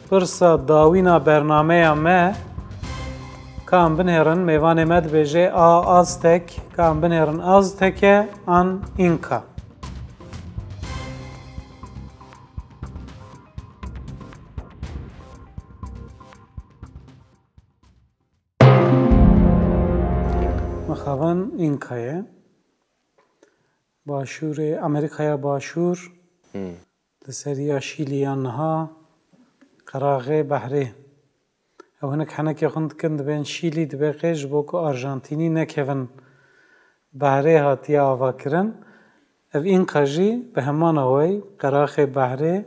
Pirsa dawîna bernameya me, ka em binêrin, mêvanê me dibêje A. Aztek, ka em binêrin Aztek e an Înka? Xavan Înka ye. Başûrê Amerîkaya Başûr, Hmm. li seriya Şîlî ya niha, qeraxê behrê. Ew hinek henekê xwe dikin, dibên Şîlî, dibê qê ji bo ku Arjantînî nekevin behrê hatiye avakirin. Ev Înka jî bi heman awayî qeraxê behrê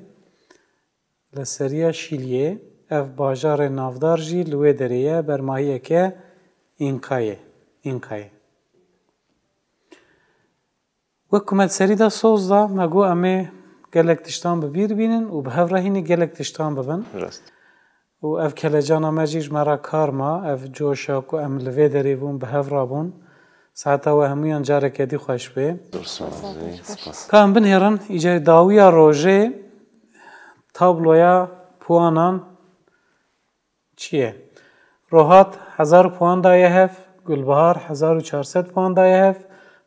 li seriya Şîliyê, ev bajarê navdar jî li wê derê ye, bermahiyeke Înka ye. Înka ye. Wek ku me di serî de soz da, me got em ê gelek tiştan bi bîr bînin û bi hev re hînî gelek tiştan bibin. Rast. Û ev kelecana me jî ji me re kar ma, ev coşa ku em li vê derê bûn, bi hev re bûn. Saeta we hemûyan careke dî xweş bê. Zor spas. Spas. Ka em binêrin, îcarê dawiya rojê tabloya puanan çi ye? Rohat hezar puan daye hev, Gulbahar hezar û çar sed puan daye hev,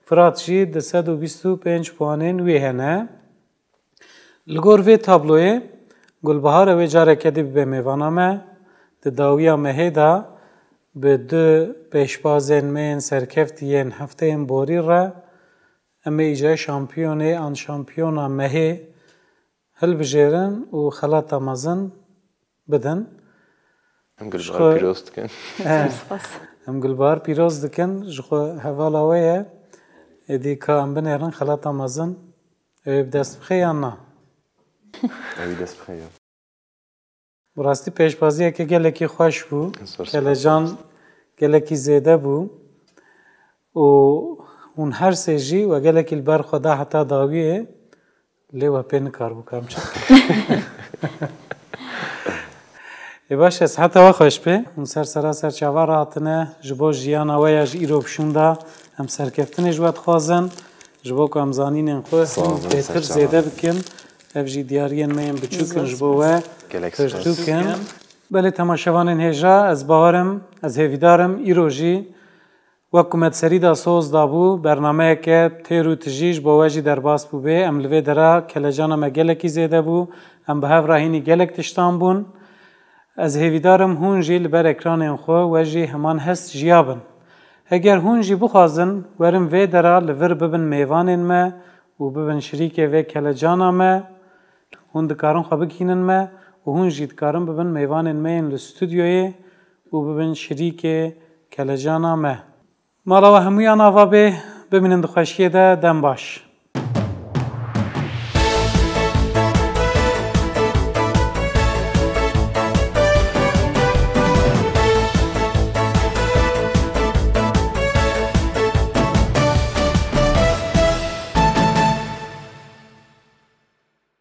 Firat jî du sed û bîst û pênc puanên wî hene. Li gor vê tabloyê, Gulbahar ew ê careke dî bibe mêvana me. Di dawiya mehê de bi du pêşbazên me yên serkeftî yên hefteyên borî re, em ê îca şampiyonê an şampiyona mehê hilbijêrin û xelata mezin bidin. Em Gulbahar pîroz dikin. He. Em Gulbahar pîroz dikin. Ji xwe hevala we ye. Êdî ka em binêrin xelata mezin. Ew ê bi dest bixe yan na? Ew ê dest bixe ya. Bi rastî pêşbaziyeke gelekî xweş bû. Zor spas. Kelecan gelekî zêde bû. Û hûn her sê jî we gelekî li ber xwe da heta dawiyê. Lê we pê nikarbû, ka em çi bikin? Ê baş e, siheta we xweş be. Hûn ser sera ser çava re hatine, ji bo jiyana we ya ji îro bi şûnda em serkeftinê ji we dixwazin. Ji bo ku em zanînên xwe hîn bêtir zêde bikin. Ev jî diyariyên me yên biçûk in ji bo we. Gelek spas. Pirtûk in. Belê temaşevanên hêja, ez bawer im, ez hêvîdar im, îro jî wek ku me di serî de soz dabû, bernameyeke têr û tijî ji bo we jî derbas bûbê. Em li vê dera kelecana me gelekî zêde bû. Em bi hev re hînî gelek tiştan bûn. Ez hêvîdar im hûn jî li ber ekranên xwe we jî heman hest jiya bin. Heger hûn jî bixwazin werin vê dera li vir bibin mêvanên me û bibin şirîkê vê kelecana me, hûn dikarin xwe bigihînin me û hûn jî dikarin bibin mêvanên me yên li stûdyoyê û bibin şirîkê kelecana me. Mala we hemûyan ava bê, bimînin di xweşiyê de, dem baş.